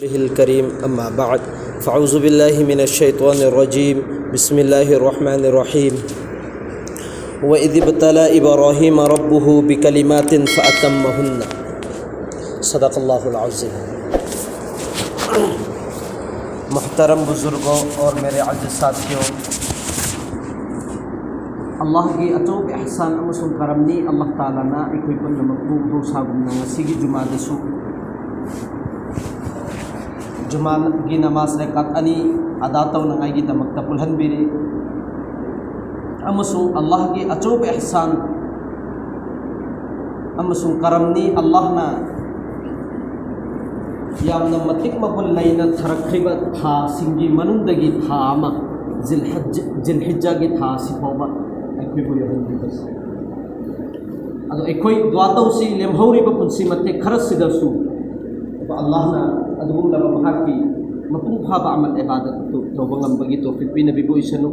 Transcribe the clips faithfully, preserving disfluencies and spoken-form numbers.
الكريم، أما بعد، فأعوذ بالله من الشيطان الرجيم. بسم الله الرحمن الرحيم. وإذ ابتلى إبراهيم ربه بكلمات فأتمهن. صدق الله العظيم. محترم بزرگوں اور میرے عزیز ساتھیوں، ꯑꯜꯂꯥꯍꯒꯤ ꯑꯆꯧꯕ ꯏꯍꯁꯥꯟ ꯑꯃꯁꯨꯡ ꯀꯔꯝꯅꯤ꯫ ꯑꯜꯂꯥꯍ ꯇꯥꯂꯥꯅ ꯑꯩꯈꯣꯏ ꯄꯨꯝꯅꯃꯛꯄꯨ ꯃꯍꯧꯁꯥꯒꯨꯝꯅ ꯉꯁꯤꯒꯤ ꯖꯨꯃꯥꯗꯁꯨ ꯖꯨꯃꯥꯒꯤ ꯅꯃꯥꯖ ꯔꯀꯥꯠ ꯑꯅꯤ ꯑꯗꯥ ꯇꯧꯅꯉꯥꯏꯒꯤꯗꯃꯛꯇ ꯄꯨꯜꯍꯟꯕꯤꯔꯤ꯫ ꯑꯃꯁꯨꯡ ꯑꯜꯂꯥꯍꯒꯤ ꯑꯆꯧꯕ ꯏꯍꯁꯥꯟ ꯑꯃꯁꯨꯡ ꯀꯔꯝꯅꯤ꯫ ꯑꯜꯂꯥꯍꯅ ꯌꯥꯝꯅ ꯃꯇꯤꯛ ꯃꯒꯨꯟ ꯂꯩꯅ ꯊꯔꯛꯈ꯭ꯔꯤꯕ ꯊꯥꯁꯤꯡꯒꯤ ꯃꯅꯨꯡꯗꯒꯤ ꯊꯥ ꯑꯃ, ꯖꯤꯜꯍꯖ-, ꯖꯤꯜꯍꯤꯖꯥꯒꯤ ꯊꯥ ꯑꯁꯤ ꯐꯥꯎꯕ ꯑꯩꯈꯣꯏꯕꯨ ꯌꯧꯍꯟꯕꯤꯕꯁꯦ꯫ ꯑꯗꯣ ꯑꯩꯈꯣꯏ ꯗꯨꯋꯥ ꯇꯧꯁꯤ, ꯂꯦꯝꯍꯧꯔꯤꯕ ꯄꯨꯟꯁꯤ ꯃꯇꯦꯛ ꯈꯔꯁꯤꯗꯁꯨ ꯑꯜꯂꯥꯍꯅ ꯑꯗꯨꯒꯨꯝꯂꯕ ꯃꯍꯥꯛꯀꯤ ꯃꯄꯨꯡ ꯐꯥꯕ ꯑꯃꯜ ꯏꯕꯥꯗꯠ ꯑꯗꯨ ꯇꯧꯕ ꯉꯝꯕꯒꯤ ꯇꯧꯐꯤꯛ ꯄꯤꯅꯕꯤꯕ ꯑꯣꯏꯁꯅꯨ꯫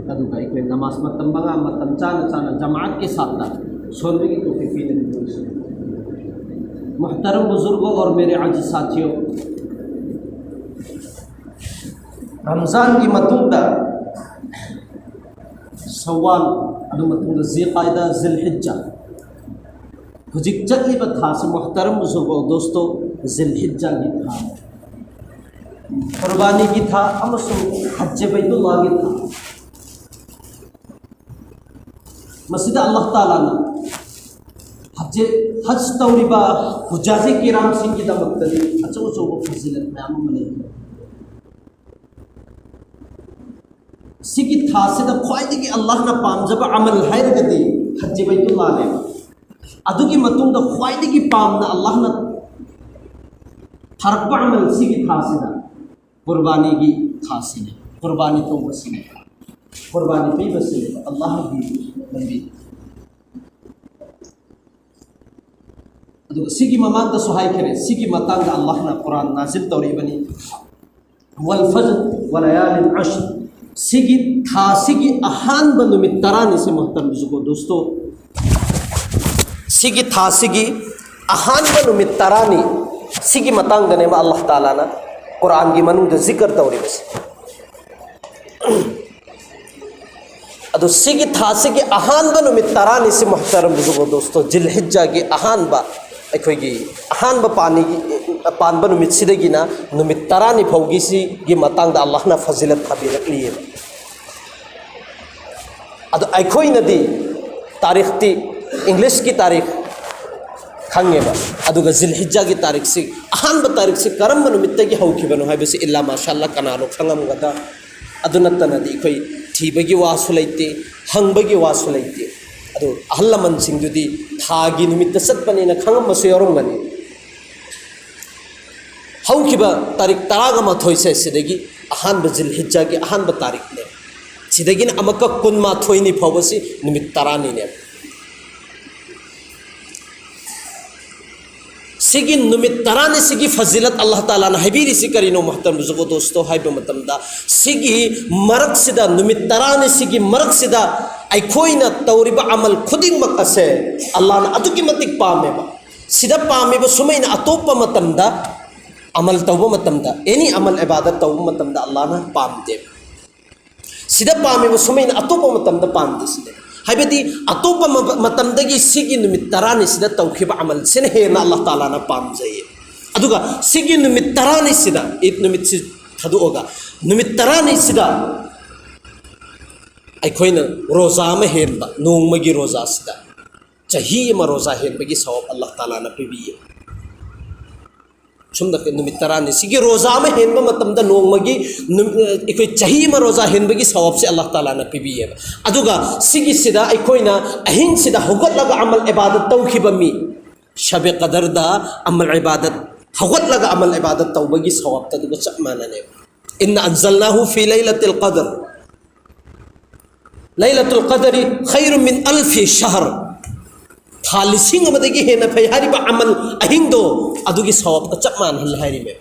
ꯑꯗꯨꯒ ꯑꯩꯈꯣꯏ ꯅꯃꯥꯖ ꯃꯇꯝ ꯃꯉꯥ ꯃꯇꯝ ꯆꯥꯅ ꯆꯥꯅ ꯖꯃꯥꯠꯀꯤ ꯁꯥꯠꯇ ꯁꯣꯟꯕꯒꯤ ꯇꯧꯐꯤꯛ ꯄꯤꯅꯕꯤꯕ ꯑꯣꯏꯁꯅꯨ꯫ ꯃꯨꯍꯇꯔꯝ ꯕꯨꯖꯨꯔꯒꯣ ꯑꯣꯔ ꯃꯦꯔꯦ ꯑꯖꯤꯖ ꯁꯥꯊꯤꯌꯣ, ꯔꯝꯖꯥꯟꯒꯤ ꯃꯇꯨꯡꯗ ꯁꯋꯥꯜ, ꯑꯗꯨ ꯃꯇꯨꯡꯗ ꯖꯤꯜ ꯀꯥꯏꯗꯥ, ꯖꯤꯜ ꯍꯤꯖꯥ꯫ ꯍꯧꯖꯤꯛ ꯆꯠꯂꯤꯕ ꯊꯥꯁꯤ ꯃꯨꯍꯇꯔꯝ ꯕꯨꯖꯨꯔꯒꯣ ꯗꯣꯁꯇꯣ, ꯖꯤꯜ ꯍꯤꯖꯥꯒꯤ ꯊꯥ, ꯀꯨꯔꯕꯥꯅꯤꯒꯤ ꯊꯥ ꯑꯃꯁꯨꯡ ꯍꯖ ꯕꯩꯇꯨꯜꯂꯥꯍꯒꯤ ꯊꯥ꯫ ꯃꯁꯤꯗ ꯑꯜꯂꯥꯍ ꯇꯥꯂꯥꯅ ꯍꯖ, ꯍꯖ ꯇꯧꯔꯤꯕ ꯍꯨꯖꯥꯖꯤ ꯀꯤꯔꯥꯝꯁꯤꯡꯒꯤꯗꯃꯛꯇꯗꯤ ꯑꯆꯧ ꯑꯆꯧꯕ ꯐꯖꯤꯂꯠ ꯃꯌꯥꯝ ꯑꯃ ꯂꯩ꯫ ꯁꯤꯒꯤ ꯊꯥꯁꯤꯗ ꯈ꯭ꯋꯥꯏꯗꯒꯤ ꯑꯜꯂꯥꯍꯅ ꯄꯥꯝꯖꯕ ꯑꯃꯜ ꯍꯥꯏꯔꯒꯗꯤ ꯍꯖ ꯕꯩꯇꯨꯜꯂꯥꯍꯅꯦꯕ꯫ ꯑꯗꯨꯒꯤ ꯃꯇꯨꯡꯗ ꯈ꯭ꯋꯥꯏꯗꯒꯤ ꯄꯥꯝꯅ ꯑꯜꯂꯥꯍꯅ ꯊꯥꯔꯛꯄ ꯑꯃꯜ ꯁꯤꯒꯤ ꯊꯥꯁꯤꯗ ꯀꯨꯔꯕꯥꯅꯤꯒꯤ ꯊꯥꯁꯤꯅꯤ꯫ ꯀꯨꯔꯕꯥꯅꯤ ꯇꯧꯕꯁꯤꯅꯤ꯫ ꯀꯨꯔꯕꯥꯅꯤ ꯄꯤꯕꯁꯤꯅꯦꯕ ꯑꯜꯂꯥꯍꯒꯤ ꯂꯝꯕꯤ꯫ ꯑꯗꯨꯒ ꯁꯤꯒꯤ ꯃꯃꯥꯡꯗꯁꯨ ꯍꯥꯏꯈꯔꯦ, ꯁꯤꯒꯤ ꯃꯇꯥꯡꯗ ꯑꯜꯂꯥꯍꯅ ꯀꯨꯔꯥꯟ ꯅꯥꯖꯤꯜ ꯇꯧꯔꯤꯕꯅꯤ꯫ "ꯋꯜ ꯐꯖ꯭ꯔ ꯋ ꯂꯌꯥꯂꯤꯟ ꯑꯁ꯭ꯔ"꯫ ꯁꯤꯒꯤ ꯊꯥꯁꯤꯒꯤ ꯑꯍꯥꯟꯕ ꯅꯨꯃꯤꯠ ꯇꯔꯥꯅꯤꯁꯦ, ꯃꯨꯍꯇꯔꯝ ꯕꯨꯖꯨꯔꯒꯣ ꯗꯣꯁꯇꯣ, ꯁꯤꯒꯤ ꯊꯥꯁꯤꯒꯤ ꯑꯍꯥꯟꯕ ꯅꯨꯃꯤꯠ ꯇꯔꯥꯅꯤ, ꯁꯤꯒꯤ ꯃꯇꯥꯡꯗꯅꯦꯕ ꯑꯜꯂꯥꯍ ꯇꯥꯂꯥꯅ ꯀꯨꯔꯥꯟꯒꯤ ꯃꯅꯨꯡꯗ ꯖꯤꯀꯔ ꯇꯧꯔꯤꯕꯁꯦ꯫ ꯑꯗꯣ ꯁꯤꯒꯤ ꯊꯥꯁꯤꯒꯤ ꯑꯍꯥꯟꯕ ꯅꯨꯃꯤꯠ ꯇꯔꯥꯅꯤꯁꯤ, ꯃꯨꯍꯇꯔꯝ ꯕꯨꯖꯨꯔꯒ ꯗꯣꯁꯇꯣ, ꯖꯤꯜꯍꯤꯖꯥꯒꯤ ꯑꯍꯥꯟꯕ, ꯑꯩꯈꯣꯏꯒꯤ ꯑꯍꯥꯟꯕ ꯄꯥꯟꯕꯒꯤ, ꯄꯥꯟꯕ ꯅꯨꯃꯤꯠꯁꯤꯗꯒꯤꯅ ꯅꯨꯃꯤꯠ ꯇꯔꯥꯅꯤ ꯐꯥꯎꯒꯤꯁꯤꯒꯤ ꯃꯇꯥꯡꯗ ꯑꯜꯂꯥꯍꯅ ꯐꯖꯤꯂꯠ ꯊꯥꯕꯤꯔꯛꯂꯤꯑꯕ꯫ ꯑꯗꯣ ꯑꯩꯈꯣꯏꯅꯗꯤ ꯇꯥꯔꯤꯈꯇꯤ, ꯏꯪꯂꯤꯁꯀꯤ ꯇꯥꯔꯤꯈ ꯈꯪꯉꯦꯕ, ꯑꯗꯨꯒ ꯖꯤꯜꯍꯤꯖꯥꯒꯤ ꯇꯥꯔꯤꯈꯁꯤ, ꯑꯍꯥꯟꯕ ꯇꯥꯔꯤꯈꯁꯤ ꯀꯔꯝꯕ ꯅꯨꯃꯤꯠꯇꯒꯤ ꯍꯧꯈꯤꯕꯅꯣ ꯍꯥꯏꯕꯁꯤ ꯏꯜꯂꯥ ꯃꯥꯁꯥ ꯑꯜꯂꯥ ꯀꯅꯥꯅꯣ ꯈꯪꯉꯝꯒꯗ? ꯑꯗꯨ ꯅꯠꯇꯅꯗꯤ ꯑꯩꯈꯣꯏ ꯊꯤꯕꯒꯤ ꯋꯥꯁꯨ ꯂꯩꯇꯦ, ꯍꯪꯕꯒꯤ ꯋꯥꯁꯨ ꯂꯩꯇꯦ꯫ ꯑꯗꯨ ꯑꯍꯜ ꯂꯃꯟꯁꯤꯡꯗꯨꯗꯤ ꯊꯥꯒꯤ ꯅꯨꯃꯤꯠꯇ ꯆꯠꯄꯅꯤꯅ ꯈꯪꯉꯝꯕꯁꯨ ꯌꯥꯎꯔꯝꯒꯅꯤ꯫ ꯍꯧꯈꯤꯕ ꯇꯥꯔꯤꯛ ꯇꯔꯥꯒ ꯃꯥꯊꯣꯏꯁꯦ ꯁꯤꯗꯒꯤ ꯑꯍꯥꯟꯕ ꯖꯤꯜꯍꯤꯖꯥꯒꯤ ꯑꯍꯥꯟꯕ ꯇꯥꯔꯤꯛꯅꯦ꯫ ꯁꯤꯗꯒꯤꯅ ꯑꯃꯨꯛꯀ ꯀꯨꯟꯃꯥꯊꯣꯏꯅꯤ ꯐꯥꯎꯕꯁꯤ ꯅꯨꯃꯤꯠ ꯇꯔꯥꯅꯤꯅꯦ꯫ ꯁꯤꯒꯤ ꯅꯨꯃꯤꯠ ꯇꯔꯥꯅꯤꯁꯤꯒꯤ ꯐꯖꯤꯂꯠ ꯑꯜꯂꯥꯍ ꯇꯥꯂꯥꯅ ꯍꯥꯏꯕꯤꯔꯤꯁꯤ ꯀꯔꯤꯅꯣ, ꯃꯨꯍꯇꯔꯝ ꯕꯨꯖꯨꯔꯒ ꯗꯣꯁꯇꯣ, ꯍꯥꯏꯕ ꯃꯇꯝꯗ, ꯁꯤꯒꯤ ꯃꯔꯛꯁꯤꯗ, ꯅꯨꯃꯤꯠ ꯇꯔꯥꯅꯤꯁꯤꯒꯤ ꯃꯔꯛꯁꯤꯗ ꯑꯩꯈꯣꯏꯅ ꯇꯧꯔꯤꯕ ꯑꯃꯜ ꯈꯨꯗꯤꯡꯃꯛ ꯑꯁꯦ ꯑꯜꯂꯥꯍꯅ ꯑꯗꯨꯛꯀꯤ ꯃꯇꯤꯛ ꯄꯥꯝꯃꯦꯕ꯫ ꯁꯤꯗ ꯄꯥꯝꯃꯤꯕ ꯁꯨꯃꯩꯅ ꯑꯇꯣꯞꯄ ꯃꯇꯝꯗ ꯑꯃꯜ ꯇꯧꯕ ꯃꯇꯝꯗ, ꯑꯦꯅꯤ ꯑꯃꯜ ꯏꯕꯥꯗꯠ ꯇꯧꯕ ꯃꯇꯝꯗ ꯑꯜꯂꯥꯍꯅ ꯄꯥꯝꯗꯦꯕ꯫ ꯁꯤꯗ ꯄꯥꯝꯃꯤꯕ ꯁꯨꯃꯩꯅ ꯑꯇꯣꯞꯄ ꯃꯇꯝꯗ ꯄꯥꯝꯗꯦ ꯁꯤꯗ꯫ ꯍꯥꯏꯕꯗꯤ ꯑꯇꯣꯞꯄ ꯃ-, ꯃꯇꯝꯗꯒꯤ ꯁꯤꯒꯤ ꯅꯨꯃꯤꯠ ꯇꯔꯥꯅꯤꯁꯤꯗ ꯇꯧꯈꯤꯕ ꯑꯃꯜꯁꯤꯅ ꯍꯦꯟꯅ ꯑꯜꯂꯥꯍ ꯇꯥꯂꯥꯅ ꯄꯥꯝꯖꯩꯌꯦ꯫ ꯑꯗꯨꯒ ꯁꯤꯒꯤ ꯅꯨꯃꯤꯠ ꯇꯔꯥꯅꯤꯁꯤꯗ, ꯏꯗ ꯅꯨꯃꯤꯠꯁꯤ ꯊꯥꯗꯣꯛꯑꯒ, ꯅꯨꯃꯤꯠ ꯇꯔꯥꯅꯤꯁꯤꯗ ꯑꯩꯈꯣꯏꯅ ꯔꯣꯖꯥ ꯑꯃ ꯍꯦꯟꯕ, ꯅꯣꯡꯃꯒꯤ ꯔꯣꯖꯥꯁꯤꯗ ꯆꯍꯤ ꯑꯃ ꯔꯣꯖꯥ ꯍꯦꯟꯕꯒꯤ ꯁꯋꯥꯕ ꯑꯜꯂꯥꯍ ꯇꯥꯂꯥꯅ ꯄꯤꯕꯤꯌꯦ꯫ ꯁꯨꯝꯅ ꯅꯨꯃꯤꯠ ꯇꯔꯥꯅꯤ ꯁꯤꯒꯤ ꯔꯣꯖꯥ ꯑꯃ ꯍꯦꯟꯕ ꯃꯇꯝꯗ ꯅꯣꯡꯃꯒꯤ ꯅꯨꯃꯤ-, ꯑꯩꯈꯣꯏ ꯆꯍꯤ ꯑꯃ ꯔꯣꯖꯥ ꯍꯦꯟꯕꯒꯤ ꯁꯋꯥꯕꯁꯦ ꯑꯜꯂꯥꯍ ꯇꯥꯂꯥꯅ ꯄꯤꯕꯤꯌꯦꯕ꯫ ꯑꯗꯨꯒ ꯁꯤꯒꯤꯁꯤꯗ ꯑꯩꯈꯣꯏꯅ ꯑꯍꯤꯡꯁꯤꯗ ꯍꯧꯒꯠꯂꯒ ꯑꯃꯜ ꯏꯕꯥꯗꯠ ꯇꯧꯈꯤꯕ ꯃꯤ, ꯁꯕꯦ ꯀꯗꯔꯗ ꯑꯃꯜ ꯏꯕꯥꯗꯠ, ꯍꯧꯒꯠꯂꯒ ꯑꯃꯜ ꯏꯕꯥꯗꯠ ꯇꯧꯕꯒꯤ ꯁꯋꯥꯕꯇ ꯑꯗꯨꯒ ꯆꯞ ꯃꯥꯟꯅꯅꯦꯕ꯫ "ꯏꯟꯅ ꯑꯟꯖꯜꯅꯥꯍꯨ ꯐꯤ ꯂꯩꯂꯇꯤꯜ ꯀꯗꯔ, ꯂꯩꯂꯇꯨꯜ ꯀꯗꯔꯤ ꯈꯩꯔꯨ ꯃꯤꯟ ꯑꯜꯐꯤ ꯁꯍꯔ"꯫ ꯊꯥ ꯂꯤꯁꯤꯡ ꯑꯃꯗꯒꯤ ꯍꯦꯟꯅ ꯐꯩ ꯍꯥꯏꯔꯤꯕ ꯑꯃꯜ ꯑꯍꯤꯡꯗꯣ, ꯑꯗꯨꯒꯤ ꯁꯋꯥꯕꯀ ꯆꯞ ꯃꯥꯟꯅꯍꯜꯂꯦ ꯍꯥꯏꯔꯤꯃꯦ꯫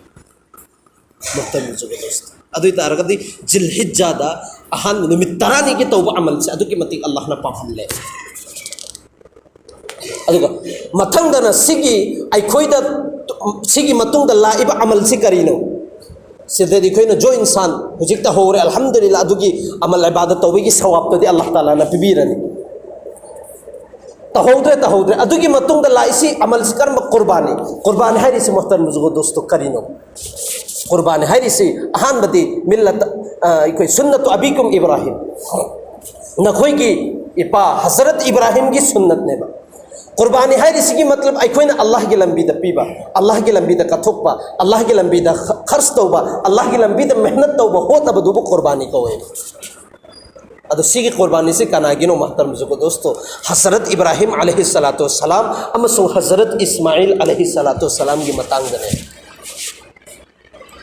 ꯃꯨꯍꯇꯔꯝ ꯕꯨꯖꯨꯔꯒ ꯗꯣꯁꯇꯣ, ꯑꯗꯨ ꯑꯣꯏ ꯇꯥꯔꯒꯗꯤ ꯖꯤꯜꯍꯤꯖꯥꯗ ꯑꯍꯥꯟꯕ ꯅꯨꯃꯤꯠ ꯇꯔꯥꯅꯤꯒꯤ ꯇꯧꯕ ꯑꯃꯜꯁꯦ ꯑꯗꯨꯛꯀꯤ ꯃꯇꯤꯛ ꯑꯜꯂꯥꯍꯅ ꯄꯥꯝꯍꯜꯂꯦ꯫ ꯑꯗꯨꯒ ꯃꯊꯪꯗꯅ ꯁꯤꯒꯤ ꯑꯩꯈꯣꯏꯗ ꯁꯤꯒꯤ ꯃꯇꯨꯡꯗ ꯂꯥꯛꯏꯕ ꯑꯃꯜꯁꯤ ꯀꯔꯤꯅꯣ? ꯁꯤꯗꯗꯤ ꯑꯩꯈꯣꯏꯅ ꯖꯣ ꯏꯟꯁꯥꯟ ꯍꯧꯖꯤꯛ ꯇꯧꯍꯧꯔꯦ, ꯑꯜꯍꯝꯗꯨꯂꯤꯜꯂꯥ, ꯑꯗꯨꯒꯤ ꯑꯃꯜ ꯏꯕꯥꯗꯠ ꯇꯧꯕꯒꯤ ꯁꯋꯥꯕꯇꯨꯗꯤ ꯑꯜꯂꯥꯍ ꯇꯥꯂꯥꯅ ꯄꯤꯕꯤꯔꯅꯤ꯫ ꯇꯧꯍꯧꯗ꯭ꯔꯦ, ꯇꯧꯍꯧꯗ꯭ꯔꯦ꯫ ꯑꯗꯨꯒꯤ ꯃꯇꯨꯡꯗ ꯂꯥꯛꯏꯁꯤ ꯑꯃꯜꯁꯤ ꯀꯔꯝꯕ? ꯀꯨꯔꯕꯥꯅꯤ꯫ ꯀꯨꯔꯕꯥꯅꯤ ꯍꯥꯏꯔꯤꯁꯤ, ꯃꯣꯍꯇꯔꯝ ꯕꯨꯖꯨꯔꯒ ꯗꯣꯁꯇꯣ, ꯀꯔꯤꯅꯣ? ꯀꯨꯔꯕꯥꯅꯤ ꯍꯥꯏꯔꯤꯁꯤ ꯑꯍꯥꯟꯕꯗꯤ ꯃꯤꯜꯂꯠ, ꯑ, ꯑꯩꯈꯣꯏ ꯁꯨꯟꯅꯠꯇꯨ ꯑꯕꯤꯀꯨꯝ ꯏꯕ꯭ꯔꯥꯍꯤꯝ, ꯅꯈꯣꯏꯒꯤ ꯏꯄꯥ ꯍꯖꯔꯠ ꯏꯕ꯭ꯔꯥꯍꯤꯝꯒꯤ ꯁꯨꯟꯅꯠꯅꯦꯕ꯫ ꯀꯨꯔꯕꯥꯅꯤ ꯍꯥꯏꯔꯤꯁꯤꯒꯤ ꯃꯇꯂꯕ ꯑꯩꯈꯣꯏꯅ ꯑꯜꯂꯥꯍꯒꯤ ꯂꯝꯕꯤꯗ ꯄꯤꯕ, ꯑꯜꯂꯥꯍꯒꯤ ꯂꯝꯕꯤꯗ ꯀꯠꯊꯣꯛꯄ, ꯑꯜꯂꯥꯍꯒꯤ ꯂꯝꯕꯤꯗ ꯈ-, ꯈꯔꯆ ꯇꯧꯕ, ꯑꯜꯂꯥꯍꯒꯤ ꯂꯝꯕꯤꯗ ꯃꯦꯍꯅꯠ ꯇꯧꯕ, ꯍꯣꯠꯅꯕꯗꯨꯕꯨ ꯀꯨꯔꯕꯥꯅꯤ ꯀꯧꯋꯦꯕ꯫ ꯑꯗꯣ ꯁꯤꯒꯤ ꯀꯨꯔꯕꯥꯅꯤꯁꯤ ꯀꯅꯥꯒꯤꯅꯣ, ꯃꯣꯍꯇꯔꯝ ꯕꯨꯖꯨꯔꯒ ꯗꯣꯁꯇꯣ? ꯍꯖꯔꯠ ꯏꯕ꯭ꯔꯥꯍꯤꯝ ꯑꯂꯩꯍꯤ ꯁꯂꯥꯇꯨ ꯋꯁꯁꯂꯥꯝ ꯑꯃꯁꯨꯡ ꯍꯖꯔꯠ ꯏꯁꯃꯥꯏꯜ ꯑꯂꯩꯍꯤ ꯁꯂꯥꯇꯨ ꯋꯁꯁꯂꯥꯝꯒꯤ ꯃꯇꯥꯡꯗꯅꯦ꯫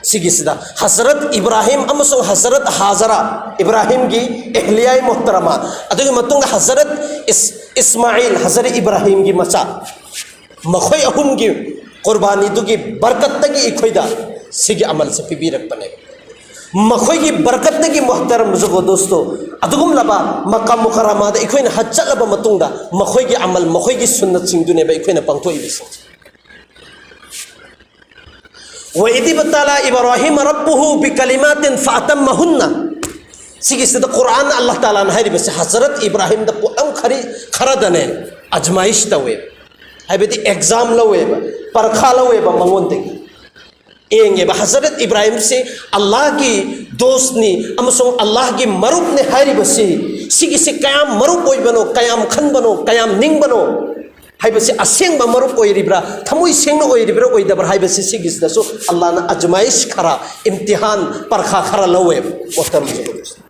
ꯁꯤꯒꯤꯁꯤꯗ ꯍꯖꯔꯠ ꯏꯕ꯭ꯔꯥꯍꯤꯝ ꯑꯃꯁꯨꯡ ꯍꯖꯔꯠ ꯍꯥꯖꯔꯥ, ꯏꯕ꯭ꯔꯥꯍꯤꯝꯒꯤ ꯑꯦꯍꯂꯤꯌꯥꯏ ꯃꯣꯍꯇꯔꯃꯥ, ꯑꯗꯨꯒꯤ ꯃꯇꯨꯡꯗ ꯍꯖꯔꯠ ꯏꯁ-, ꯏꯁꯃꯥꯏꯜ, ꯍꯖꯔꯠ ꯏꯕ꯭ꯔꯥꯍꯤꯝꯒꯤ ꯃꯆꯥ, ꯃꯈꯣꯏ ꯑꯍꯨꯝꯒꯤ ꯀꯨꯔꯕꯥꯅꯤꯗꯨꯒꯤ ꯕꯔꯀꯠꯇꯒꯤ ꯑꯩꯈꯣꯏꯗ ꯁꯤꯒꯤ ꯑꯃꯜꯁꯦ ꯄꯤꯕꯤꯔꯛꯄꯅꯦ꯫ ꯃꯈꯣꯏꯒꯤ ꯕꯔꯀꯠꯇꯒꯤ, ꯃꯣꯍꯇꯔꯝ ꯕꯨꯖꯨꯔꯒ ꯗꯣꯁꯇꯣ, ꯑꯗꯨꯒꯨꯝꯂꯕ ꯃꯀꯥꯝ ꯃꯨꯀꯔꯔꯃꯥꯗ ꯑꯩꯈꯣꯏꯅ ꯍꯖ ꯆꯠꯂꯕ ꯃꯇꯨꯡꯗ ꯃꯈꯣꯏꯒꯤ ꯑꯃꯜ, ꯃꯈꯣꯏꯒꯤ ꯁꯨꯟꯅꯠꯁꯤꯡꯗꯨꯅꯦꯕ ꯑꯩꯈꯣꯏꯅ ꯄꯥꯡꯊꯣꯛꯏꯕꯁꯤꯡꯁꯦ꯫ وإذ ابتلى إبراهيم ربه بكلمات فأتمهن꯫ ꯁꯤꯒꯤꯁꯤꯗ ꯀꯨꯔꯥꯟꯅ ꯑꯜꯂꯥꯍ ꯇꯥꯂꯥꯅ ꯍꯥꯏꯔꯤꯕꯁꯤ ꯍꯖꯔꯠ ꯏꯕ꯭ꯔꯥꯍꯤꯝꯗ ꯄꯣꯠꯂꯝ ꯈꯔꯤ-, ꯈꯔꯗꯅꯦ ꯑꯖꯃꯥꯏꯁ ꯇꯧꯋꯦꯕ, ꯍꯥꯏꯕꯗꯤ ꯑꯦꯛꯖꯥꯝ ꯂꯧꯋꯦꯕ, ꯄꯔꯈꯥ ꯂꯧꯋꯦꯕ ꯃꯉꯣꯟꯗꯒꯤ꯫ ꯌꯦꯡꯉꯦꯕ, ꯍꯖꯔꯠ ꯏꯕ꯭ꯔꯥꯍꯤꯝꯁꯤ ꯑꯜꯂꯥꯍꯒꯤ ꯗꯣꯁꯅꯤ ꯑꯃꯁꯨꯡ ꯑꯜꯂꯥꯍꯒꯤ ꯃꯔꯨꯞꯅꯤ ꯍꯥꯏꯔꯤꯕꯁꯤ, ꯁꯤꯒꯤꯁꯤ ꯀꯌꯥꯝ ꯃꯔꯨꯞ ꯑꯣꯏꯕꯅꯣ, ꯀꯌꯥꯝ ꯈꯟꯕꯅꯣ, ꯀꯌꯥꯝ ꯅꯤꯡꯕꯅꯣ ꯍꯥꯏꯕꯁꯤ, ꯑꯁꯦꯡꯕ ꯃꯔꯨꯞ ꯑꯣꯏꯔꯤꯕ꯭ꯔꯥ, ꯊꯃꯣꯏ ꯁꯦꯡꯅ ꯑꯣꯏꯔꯤꯕ꯭ꯔꯥ ꯑꯣꯏꯗꯕ꯭ꯔꯥ ꯍꯥꯏꯕꯁꯤ, ꯁꯤꯒꯤꯁꯤꯗꯁꯨ ꯑꯜꯂꯥꯍꯅ ꯑꯖꯃꯥꯏꯁ ꯈꯔ, ꯏꯝꯇꯤꯍꯥꯟ, ꯄꯔꯈꯥ ꯈꯔ ꯂꯧꯋꯦꯕ꯫ ꯃꯣꯍꯇꯔꯝ ꯕꯨꯖꯨꯔꯒ ꯗꯣꯁꯇꯣ,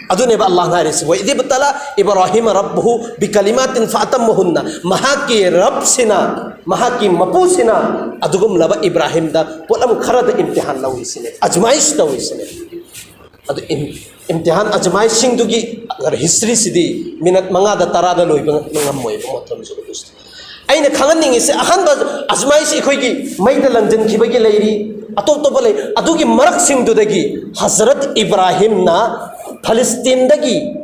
ꯑꯗꯨꯅꯦꯕ ꯑꯜꯂꯥꯍꯅ ꯍꯥꯏꯔꯤꯁꯤ, "وإذ ابتلى إبراهيم ربه بكلمات فأتمهن"꯫ ꯃꯍꯥꯛꯀꯤ ꯔꯕꯁꯤꯅ, ꯃꯍꯥꯛꯀꯤ ꯃꯄꯨꯁꯤꯅ ꯑꯗꯨꯒꯨꯝꯂꯕ ꯏꯕ꯭ꯔꯥꯍꯤꯝꯗ ꯄꯣꯠꯂꯝ ꯈꯔꯗ ꯏꯝꯇꯤꯍꯥꯟ ꯂꯧꯔꯤꯁꯤꯅꯦ, ꯑꯖꯃꯥꯏꯁ ꯇꯧꯔꯤꯁꯤꯅꯦ꯫ ꯑꯗꯨ ꯏꯝ-, ꯏꯝꯇꯤꯍꯥꯟ, ꯑꯖꯃꯥꯏꯁꯁꯤꯡꯗꯨꯒꯤ ꯍꯤꯁꯇ꯭ꯔꯤꯁꯤꯗꯤ ꯃꯤꯅꯠ ꯃꯉꯥꯗ ꯇꯔꯥꯗ ꯂꯣꯏꯕ ꯉꯝꯃꯣꯏꯕ, ꯃꯣꯍꯇꯔꯝ ꯕꯨꯖꯨꯔꯒ ꯗꯣꯁꯇꯣ꯫ ꯑꯩꯅ ꯈꯪꯍꯟꯅꯤꯡꯉꯤꯁꯦ, ꯑꯍꯥꯟꯕ ꯑꯖꯃꯥꯏꯁ ꯑꯩꯈꯣꯏꯒꯤ ꯃꯩꯗ ꯂꯪꯁꯤꯟꯈꯤꯕꯒꯤ ꯂꯩꯔꯤ, ꯑꯇꯣꯞ ꯑꯇꯣꯞꯄ ꯂꯩ, ꯑꯗꯨꯒꯤ ꯃꯔꯛꯁꯤꯡꯗꯨꯗꯒꯤ ꯍꯖꯔꯠ ꯏꯕ꯭ꯔꯥꯍꯤꯝꯅ ꯐꯂꯤꯁꯇꯤꯟꯗꯒꯤ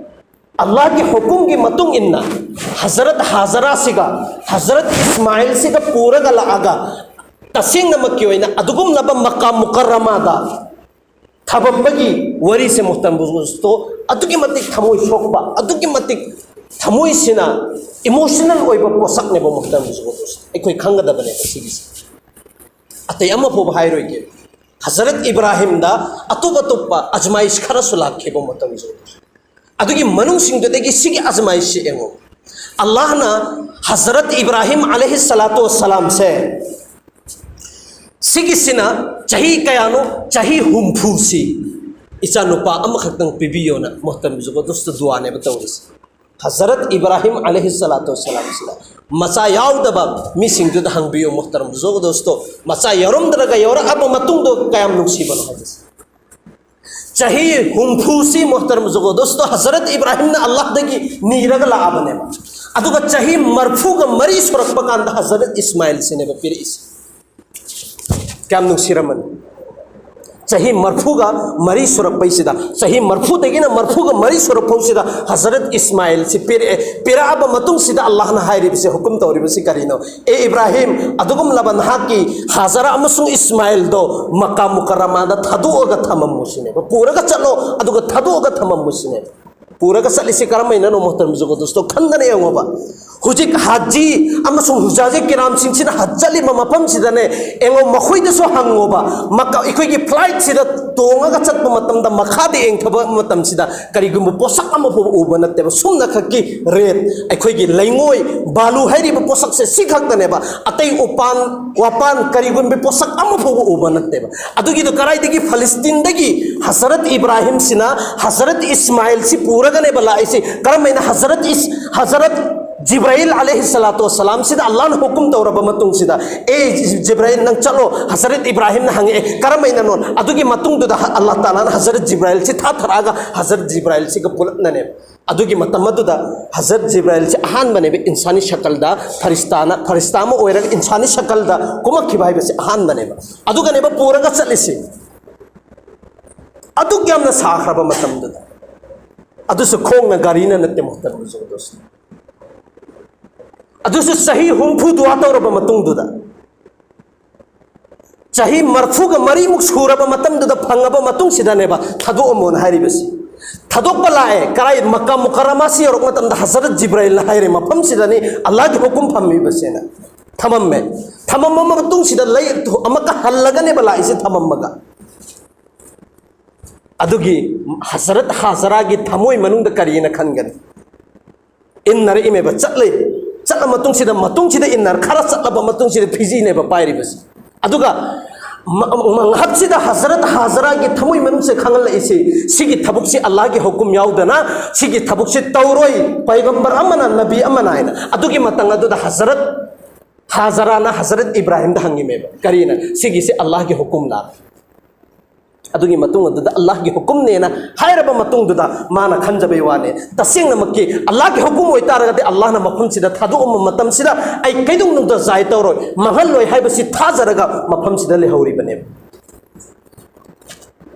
ꯑꯜꯂꯥꯍꯒꯤ ꯍꯨꯀꯨꯝꯒꯤ ꯃꯇꯨꯡ ꯏꯟꯅ ꯍꯖꯔꯠ ꯍꯥꯖꯔꯥꯁꯤꯒ ꯍꯖꯔꯠ ꯏꯁꯃꯥꯏꯜꯁꯤꯒ ꯄꯨꯔꯒ ꯂꯥꯛꯑꯒ ꯇꯁꯦꯡꯅꯃꯛꯀꯤ ꯑꯣꯏꯅ ꯑꯗꯨꯒꯨꯝꯂꯕ ꯃꯀꯥ ꯃꯨꯀꯔꯔꯃꯥꯗ ꯊꯕꯝꯕꯒꯤ ꯋꯥꯔꯤꯁꯦ ꯃꯨꯍꯇꯔꯝ ꯗꯣꯁꯇꯣ, ꯑꯗꯨꯛꯀꯤ ꯃꯇꯤꯛ ꯊꯃꯣꯏ ꯁꯣꯛꯄ, ꯑꯗꯨꯛꯀꯤ ꯃꯇꯤꯛ ꯊꯃꯣꯏꯁꯤꯅ ꯏꯃꯣꯁꯅꯦꯜ ꯑꯣꯏꯕ ꯄꯣꯠꯁꯛꯅꯦꯕ ꯃꯨꯍꯇꯔꯝ ꯗꯣꯁꯇꯣ꯫ ꯑꯩꯈꯣꯏ ꯈꯪꯒꯗꯕꯅꯦꯕ ꯁꯤꯒꯤꯁꯦ꯫ ꯑꯇꯩ ꯑꯃ ꯐꯥꯎꯕ ꯍꯥꯏꯔꯣꯏꯒꯦ꯫ ꯍꯖꯔꯠ ꯏꯕ꯭ꯔꯥꯍꯤꯝꯗ ꯑꯇꯣꯞ ꯑꯇꯣꯞꯄ ꯑꯖꯃꯥꯏꯁ ꯈꯔꯁꯨ ꯂꯥꯛꯈꯤꯕ ꯃꯨꯍꯇꯔꯝ ꯗꯣꯁꯇꯣ꯫ ꯑꯗꯨꯒꯤ ꯃꯅꯨꯡꯁꯤꯡꯗꯨꯗꯒꯤ ꯁꯤꯒꯤ ꯑꯖꯃꯥꯏꯁꯁꯤ ꯌꯦꯡꯉꯣ꯫ ꯑꯜꯂꯥꯍꯅ ꯍꯖꯔꯠ ꯏꯕ꯭ꯔꯥꯍꯤꯝ ꯑꯂꯩꯍꯤ ꯁꯂꯥꯇꯨ ꯋꯁꯁꯂꯥꯝꯁꯦ ꯁꯤꯒꯤꯁꯤꯅ ꯆꯍꯤ ꯀꯌꯥꯅꯣ? ꯆꯍꯤ ꯍꯨꯝꯐꯨꯁꯤ ꯏꯆꯥꯅꯨꯄꯥ ꯑꯃꯈꯛꯇꯪ ꯄꯤꯕꯤꯌꯣꯅ ꯃꯨꯍꯇꯔꯝ ꯕꯨꯖꯨꯔꯒ ꯗꯣꯁꯇꯣ ꯗꯨꯋꯥꯅꯦꯕ ꯇꯧꯔꯤꯁꯦ꯫ ꯍꯖꯔꯠ ꯏꯕ꯭ꯔꯥꯍꯤꯝ ꯑꯂꯩꯍꯤ ꯁꯂꯥꯇꯨ ꯋꯁꯁꯂꯥꯝꯁꯤꯅ ꯃꯆꯥ ꯌꯥꯎꯗꯕ ꯃꯤꯁꯤꯡꯗꯨꯗ ꯍꯪꯕꯤꯌꯨ ꯃꯨꯍꯇꯔꯝ ꯕꯨꯖꯨꯔꯒ ꯗꯣꯁꯇꯣ, ꯃꯆꯥ ꯌꯥꯎꯔꯝꯗ꯭ꯔꯒ ꯌꯥꯎꯔꯛꯑꯕ ꯃꯇꯨꯡꯗꯣ ꯀꯌꯥꯝ ꯅꯨꯡꯁꯤꯕꯅꯣ ꯍꯥꯏꯕꯁꯦ꯫ ꯆꯍꯤ ꯍꯨꯝꯐꯨꯁꯤ ꯃꯨꯍꯇꯔꯝ ꯕꯨꯖꯨꯔꯒ ꯗꯣꯁꯇꯣ ꯍꯖꯔꯠ ꯏꯕ꯭ꯔꯥꯍꯤꯝꯅ ꯑꯜꯂꯥꯍꯗꯒꯤ ꯅꯤꯔꯒ ꯂꯥꯛꯑꯕꯅꯦꯕ꯫ ꯑꯗꯨꯒ ꯆꯍꯤ ꯃꯔꯐꯨꯒ ꯃꯔꯤ ꯁꯨꯔꯛꯄ ꯀꯥꯟꯗ ꯍꯖꯔꯠ ꯏꯁꯃꯥꯏꯜꯁꯤꯅꯦꯕ ꯄꯤꯔꯛꯏꯁꯦ꯫ ꯀꯌꯥꯝ ꯅꯨꯡꯁꯤꯔꯝꯃꯅꯤ꯫ ꯆꯍꯤ ꯃꯔꯐꯨꯒ ꯃꯔꯤ ꯁꯨꯔꯛꯄꯩꯁꯤꯗ, ꯆꯍꯤ ꯃꯔꯐꯨꯗꯒꯤꯅ ꯃꯔꯐꯨꯒ ꯃꯔꯤ ꯁꯨꯔꯛꯐꯥꯎꯁꯤꯗ ꯍꯖꯔꯠ ꯏꯁꯃꯥꯏꯜꯁꯤ ꯄꯤꯔꯛꯑꯦ꯫ ꯄꯤꯔꯛꯑꯕ ꯃꯇꯨꯡꯁꯤꯗ ꯑꯜꯂꯥꯍꯅ ꯍꯥꯏꯔꯤꯕꯁꯤ, ꯍꯨꯀꯨꯝ ꯇꯧꯔꯤꯕꯁꯤ ꯀꯔꯤꯅꯣ? "ꯑꯦ ꯏꯕ꯭ꯔꯥꯍꯤꯝ, ꯑꯗꯨꯒꯨꯝꯂꯕ ꯅꯍꯥꯛꯀꯤ ꯍꯥꯖꯔ ꯑꯃꯁꯨꯡ ꯏꯁꯃꯥꯏꯜꯗꯣ ꯃꯀꯥ ꯃꯨꯀꯔꯔꯃꯥꯗ ꯊꯥꯗꯣꯛꯑꯒ ꯊꯝꯃꯝꯃꯨ" ꯁꯤꯅꯦꯕ꯫ "ꯄꯨꯔꯒ ꯆꯠꯂꯣ, ꯑꯗꯨꯒ ꯊꯥꯗꯣꯛꯑꯒ ꯊꯝꯃꯝꯃꯨ" ꯁꯤꯅꯦꯕ꯫ ꯄꯨꯔꯒ ꯆꯠꯂꯤꯁꯤ ꯀꯔꯝꯍꯥꯏꯅꯅꯣ ꯃꯨꯍꯇꯔꯝ ꯕꯨꯖꯨꯔꯒ ꯗꯣꯁꯇꯣ? ꯈꯟꯗꯅ ꯌꯦꯡꯉꯣꯕ꯫ ꯍꯧꯖꯤꯛ ꯍꯥꯖꯤ ꯑꯃꯁꯨꯡ ꯍꯨꯖꯥꯖꯤ ꯀꯤꯔꯥꯝꯁꯤꯡꯁꯤꯅ ꯍꯖ ꯆꯠꯂꯤꯕ ꯃꯐꯝꯁꯤꯗꯅꯦ, ꯌꯦꯡꯉꯣ, ꯃꯈꯣꯏꯗꯁꯨ ꯍꯪꯉꯣꯕ꯫ ꯃꯀꯥ-, ꯑꯩꯈꯣꯏꯒꯤ ꯐ꯭ꯂꯥꯏꯠꯁꯤꯗ ꯇꯣꯡꯉꯒ ꯆꯠꯄ ꯃꯇꯝꯗ, ꯃꯈꯥꯗ ꯌꯦꯡꯊꯕ ꯃꯇꯝꯁꯤꯗ ꯀꯔꯤꯒꯨꯝꯕ ꯄꯣꯠꯁꯛ ꯑꯃ ꯐꯥꯎꯕ ꯎꯕ ꯅꯠꯇꯦꯕ꯫ ꯁꯨꯝꯅ ꯈꯛꯀꯤ ꯔꯦꯠ, ꯑꯩꯈꯣꯏꯒꯤ ꯂꯩꯉꯣꯏ, ꯕꯥꯂꯨ ꯍꯥꯏꯔꯤꯕ ꯄꯣꯠꯁꯛꯁꯦ ꯁꯤ ꯈꯛꯇꯅꯦꯕ꯫ ꯑꯇꯩ ꯎꯄꯥꯟ ꯋꯥꯄꯥꯟ ꯀꯔꯤꯒꯨꯝꯕ ꯄꯣꯠꯁꯛ ꯑꯃ ꯐꯥꯎꯕ ꯎꯕ ꯅꯠꯇꯦꯕ꯫ ꯑꯗꯨꯒꯤꯗꯣ ꯀꯗꯥꯏꯗꯒꯤ? ꯐꯂꯁꯇꯤꯟꯗꯒꯤ ꯍꯖꯔꯠ ꯏꯕ꯭ꯔꯥꯍꯤꯝꯁꯤꯅ ꯍꯖꯔꯠ ꯏꯁꯃꯥꯏꯜꯁꯤ ꯄꯨꯔꯒꯅꯦꯕ ꯂꯥꯛꯏꯁꯤ꯫ ꯀꯔꯝꯍꯥꯏꯅ? ꯍꯖꯔꯠ ꯏꯁ-, ꯍꯖꯔꯠ ꯖꯤꯕ꯭ꯔꯥꯏꯜ ꯑꯂꯩꯍꯤ ꯁꯂꯥꯇꯨ ꯋꯁꯁꯂꯥꯝꯁꯤꯗ ꯑꯜꯂꯥꯍꯅ ꯍꯨꯀꯨꯝ ꯇꯧꯔꯕ ꯃꯇꯨꯡꯁꯤꯗ, "ꯑꯦ ꯖꯤ-, ꯖꯤꯕ꯭ꯔꯥꯏꯜ, ꯅꯪ ꯆꯠꯂꯣ", ꯍꯖꯔꯠ ꯏꯕ꯭ꯔꯥꯍꯤꯝꯅ ꯍꯪꯉꯛꯑꯦ꯫ ꯀꯔꯝꯍꯥꯏꯅꯅꯣ? ꯑꯗꯨꯒꯤ ꯃꯇꯨꯡꯗꯨꯗ ꯍ-, ꯑꯜꯂꯥꯍ ꯇꯥꯂꯥꯅ ꯍꯖꯔꯠ ꯖꯤꯕ꯭ꯔꯥꯏꯜꯁꯤ ꯊꯥꯊꯔꯛꯑꯒ ꯍꯖꯔꯠ ꯖꯤꯕ꯭ꯔꯥꯏꯜꯁꯤꯒ ꯄꯨꯂꯞꯅꯅꯦꯕ꯫ ꯑꯗꯨꯒꯤ ꯃꯇꯝ ꯑꯗꯨꯗ ꯍꯖꯔꯠ ꯖꯤꯕ꯭ꯔꯥꯏꯜꯁꯤ ꯑꯍꯥꯟꯕꯅꯦꯕ ꯏꯟꯁꯥꯅꯤ ꯁꯀꯜꯗ, ꯐꯔꯤꯁꯇꯥꯅ, ꯐꯔꯤꯁꯇꯥ ꯑꯃ ꯑꯣꯏꯔꯒ ꯏꯟꯁꯥꯅꯤ ꯁꯀꯜꯗ ꯀꯨꯝꯃꯛꯈꯤꯕ ꯍꯥꯏꯕꯁꯤ ꯑꯍꯥꯟꯕꯅꯦꯕ꯫ ꯑꯗꯨꯒꯅꯦꯕ ꯄꯨꯔꯒ ꯆꯠꯂꯤꯁꯤ꯫ ꯑꯗꯨꯛ ꯌꯥꯝꯅ ꯁꯥꯈ꯭ꯔꯕ ꯃꯇꯝꯗꯨꯗ꯫ ꯑꯗꯨꯁꯨ ꯈꯣꯡꯅ, ꯒꯥꯔꯤꯅ ꯅꯠꯇꯦ ꯃꯨꯍꯇꯔꯝ ꯕꯨꯖꯨꯔꯒ ꯗꯣꯁꯇꯣ꯫ ꯑꯗꯨꯁꯨ ꯆꯍꯤ ꯍꯨꯝꯐꯨ ꯗꯨꯋꯥ ꯇꯧꯔꯕ ꯃꯇꯨꯡꯗꯨꯗ꯫ ꯆꯍꯤ ꯃꯔꯐꯨꯒ ꯃꯔꯤꯃꯨꯛ ꯁꯨꯔꯕ ꯃꯇꯝꯗꯨꯗ ꯐꯪꯉꯕ ꯃꯇꯨꯡꯁꯤꯗꯅꯦꯕ ꯊꯥꯗꯣꯛꯑꯝꯃꯣꯅ ꯍꯥꯏꯔꯤꯕꯁꯤ꯫ ꯊꯥꯗꯣꯛꯄ ꯂꯥꯛꯑꯦ꯫ ꯀꯔꯥꯏ? ꯃꯀꯥ ꯃꯨꯀꯔꯃꯥꯁꯤ ꯌꯧꯔꯛꯄ ꯃꯇꯝꯗ ꯍꯖꯔꯠ ꯖꯤꯕ꯭ꯔꯥꯏꯜꯅ ꯍꯥꯏꯔꯦ, "ꯃꯐꯝꯁꯤꯗꯅꯤ ꯑꯜꯂꯥꯍꯒꯤ ꯍꯨꯀꯨꯝ ꯐꯝꯃꯤꯕꯁꯦꯅ"꯫ ꯊꯝꯃꯝꯃꯦ꯫ ꯊꯝꯃꯝꯃ ꯃꯇꯨꯡꯁꯤꯗ ꯂꯩ ꯑꯃꯨꯛꯀ ꯍꯜꯂꯒꯅꯦꯕ ꯂꯥꯛꯏꯁꯦ ꯊꯝꯃꯝꯃꯒ꯫ ꯑꯗꯨꯒꯤ ꯍꯖꯔꯠ ꯍꯥꯖꯔꯥꯒꯤ ꯊꯃꯣꯏ ꯃꯅꯨꯡꯗ ꯀꯔꯤꯅ ꯈꯟꯒꯅꯤ? ꯏꯟꯅꯔꯛꯏꯃꯦꯕ, ꯆꯠꯂꯦ꯫ ꯆꯠꯂ ꯃꯇꯨꯡꯁꯤꯗ, ꯃꯇꯨꯡꯁꯤꯗ ꯏꯟꯅꯔ ꯈꯔ ꯆꯠꯂꯕ ꯃꯇꯨꯡꯁꯤꯗ ꯐꯤꯖꯤꯅꯦꯕ ꯄꯥꯏꯔꯤꯕꯁꯤ꯫ ꯑꯗꯨꯒ ꯃ-, ꯃ-, ꯉꯥꯏꯍꯥꯛꯁꯤꯗ ꯍꯖꯔꯠ ꯍꯥꯖꯔꯥꯒꯤ ꯊꯃꯣꯏ ꯃꯅꯨꯡꯁꯦ ꯈꯪꯍꯜꯂꯛꯏꯁꯤ, ꯁꯤꯒꯤ ꯊꯕꯛꯁꯤ ꯑꯜꯂꯥꯍꯒꯤ ꯍꯨꯀꯨꯝ ꯌꯥꯎꯗꯅ ꯁꯤꯒꯤ ꯊꯕꯛꯁꯤ ꯇꯧꯔꯣꯏ, ꯄꯩꯒꯝꯕꯔ ꯑꯃꯅ, ꯅꯕꯤ ꯑꯃꯅ ꯍꯥꯏꯅ꯫ ꯑꯗꯨꯒꯤ ꯃꯇꯝ ꯑꯗꯨꯗ ꯍꯖꯔꯠ ꯍꯥꯖꯔꯥꯅ ꯍꯖꯔꯠ ꯏꯕ꯭ꯔꯥꯍꯤꯝꯗ ꯍꯪꯉꯤꯃꯦꯕ, "ꯀꯔꯤꯅ? ꯁꯤꯒꯤꯁꯤ ꯑꯜꯂꯥꯍꯒꯤ ꯍꯨꯀꯨꯝꯂꯥ?" ꯑꯗꯨꯒꯤ ꯃꯇꯨꯡ ꯑꯗꯨꯗ ꯑꯜꯂꯥꯍꯒꯤ ꯍꯨꯀꯨꯝꯅꯦꯅ ꯍꯥꯏꯔꯕ ꯃꯇꯨꯡꯗꯨꯗ ꯃꯥꯅ ꯈꯟꯖꯕꯩ ꯋꯥꯅꯦ꯫ ꯇꯁꯦꯡꯅꯃꯛꯀꯤ ꯑꯜꯂꯥꯍꯒꯤ ꯍꯨꯀꯨꯝ ꯑꯣꯏꯇꯥꯔꯒꯗꯤ ꯑꯜꯂꯥꯍꯅ ꯃꯐꯝꯁꯤꯗ ꯊꯥꯗꯣꯛꯑꯝꯕ ꯃꯇꯝꯁꯤꯗ ꯑꯩ ꯀꯩꯗꯧꯅꯨꯡꯗ ꯖꯥꯏ ꯇꯧꯔꯣꯏ, ꯃꯥꯡꯍꯜꯂꯣꯏ ꯍꯥꯏꯕꯁꯤ ꯊꯥꯖꯔꯒ ꯃꯐꯝꯁꯤꯗ ꯂꯩꯍꯧꯔꯤꯕꯅꯦꯕ꯫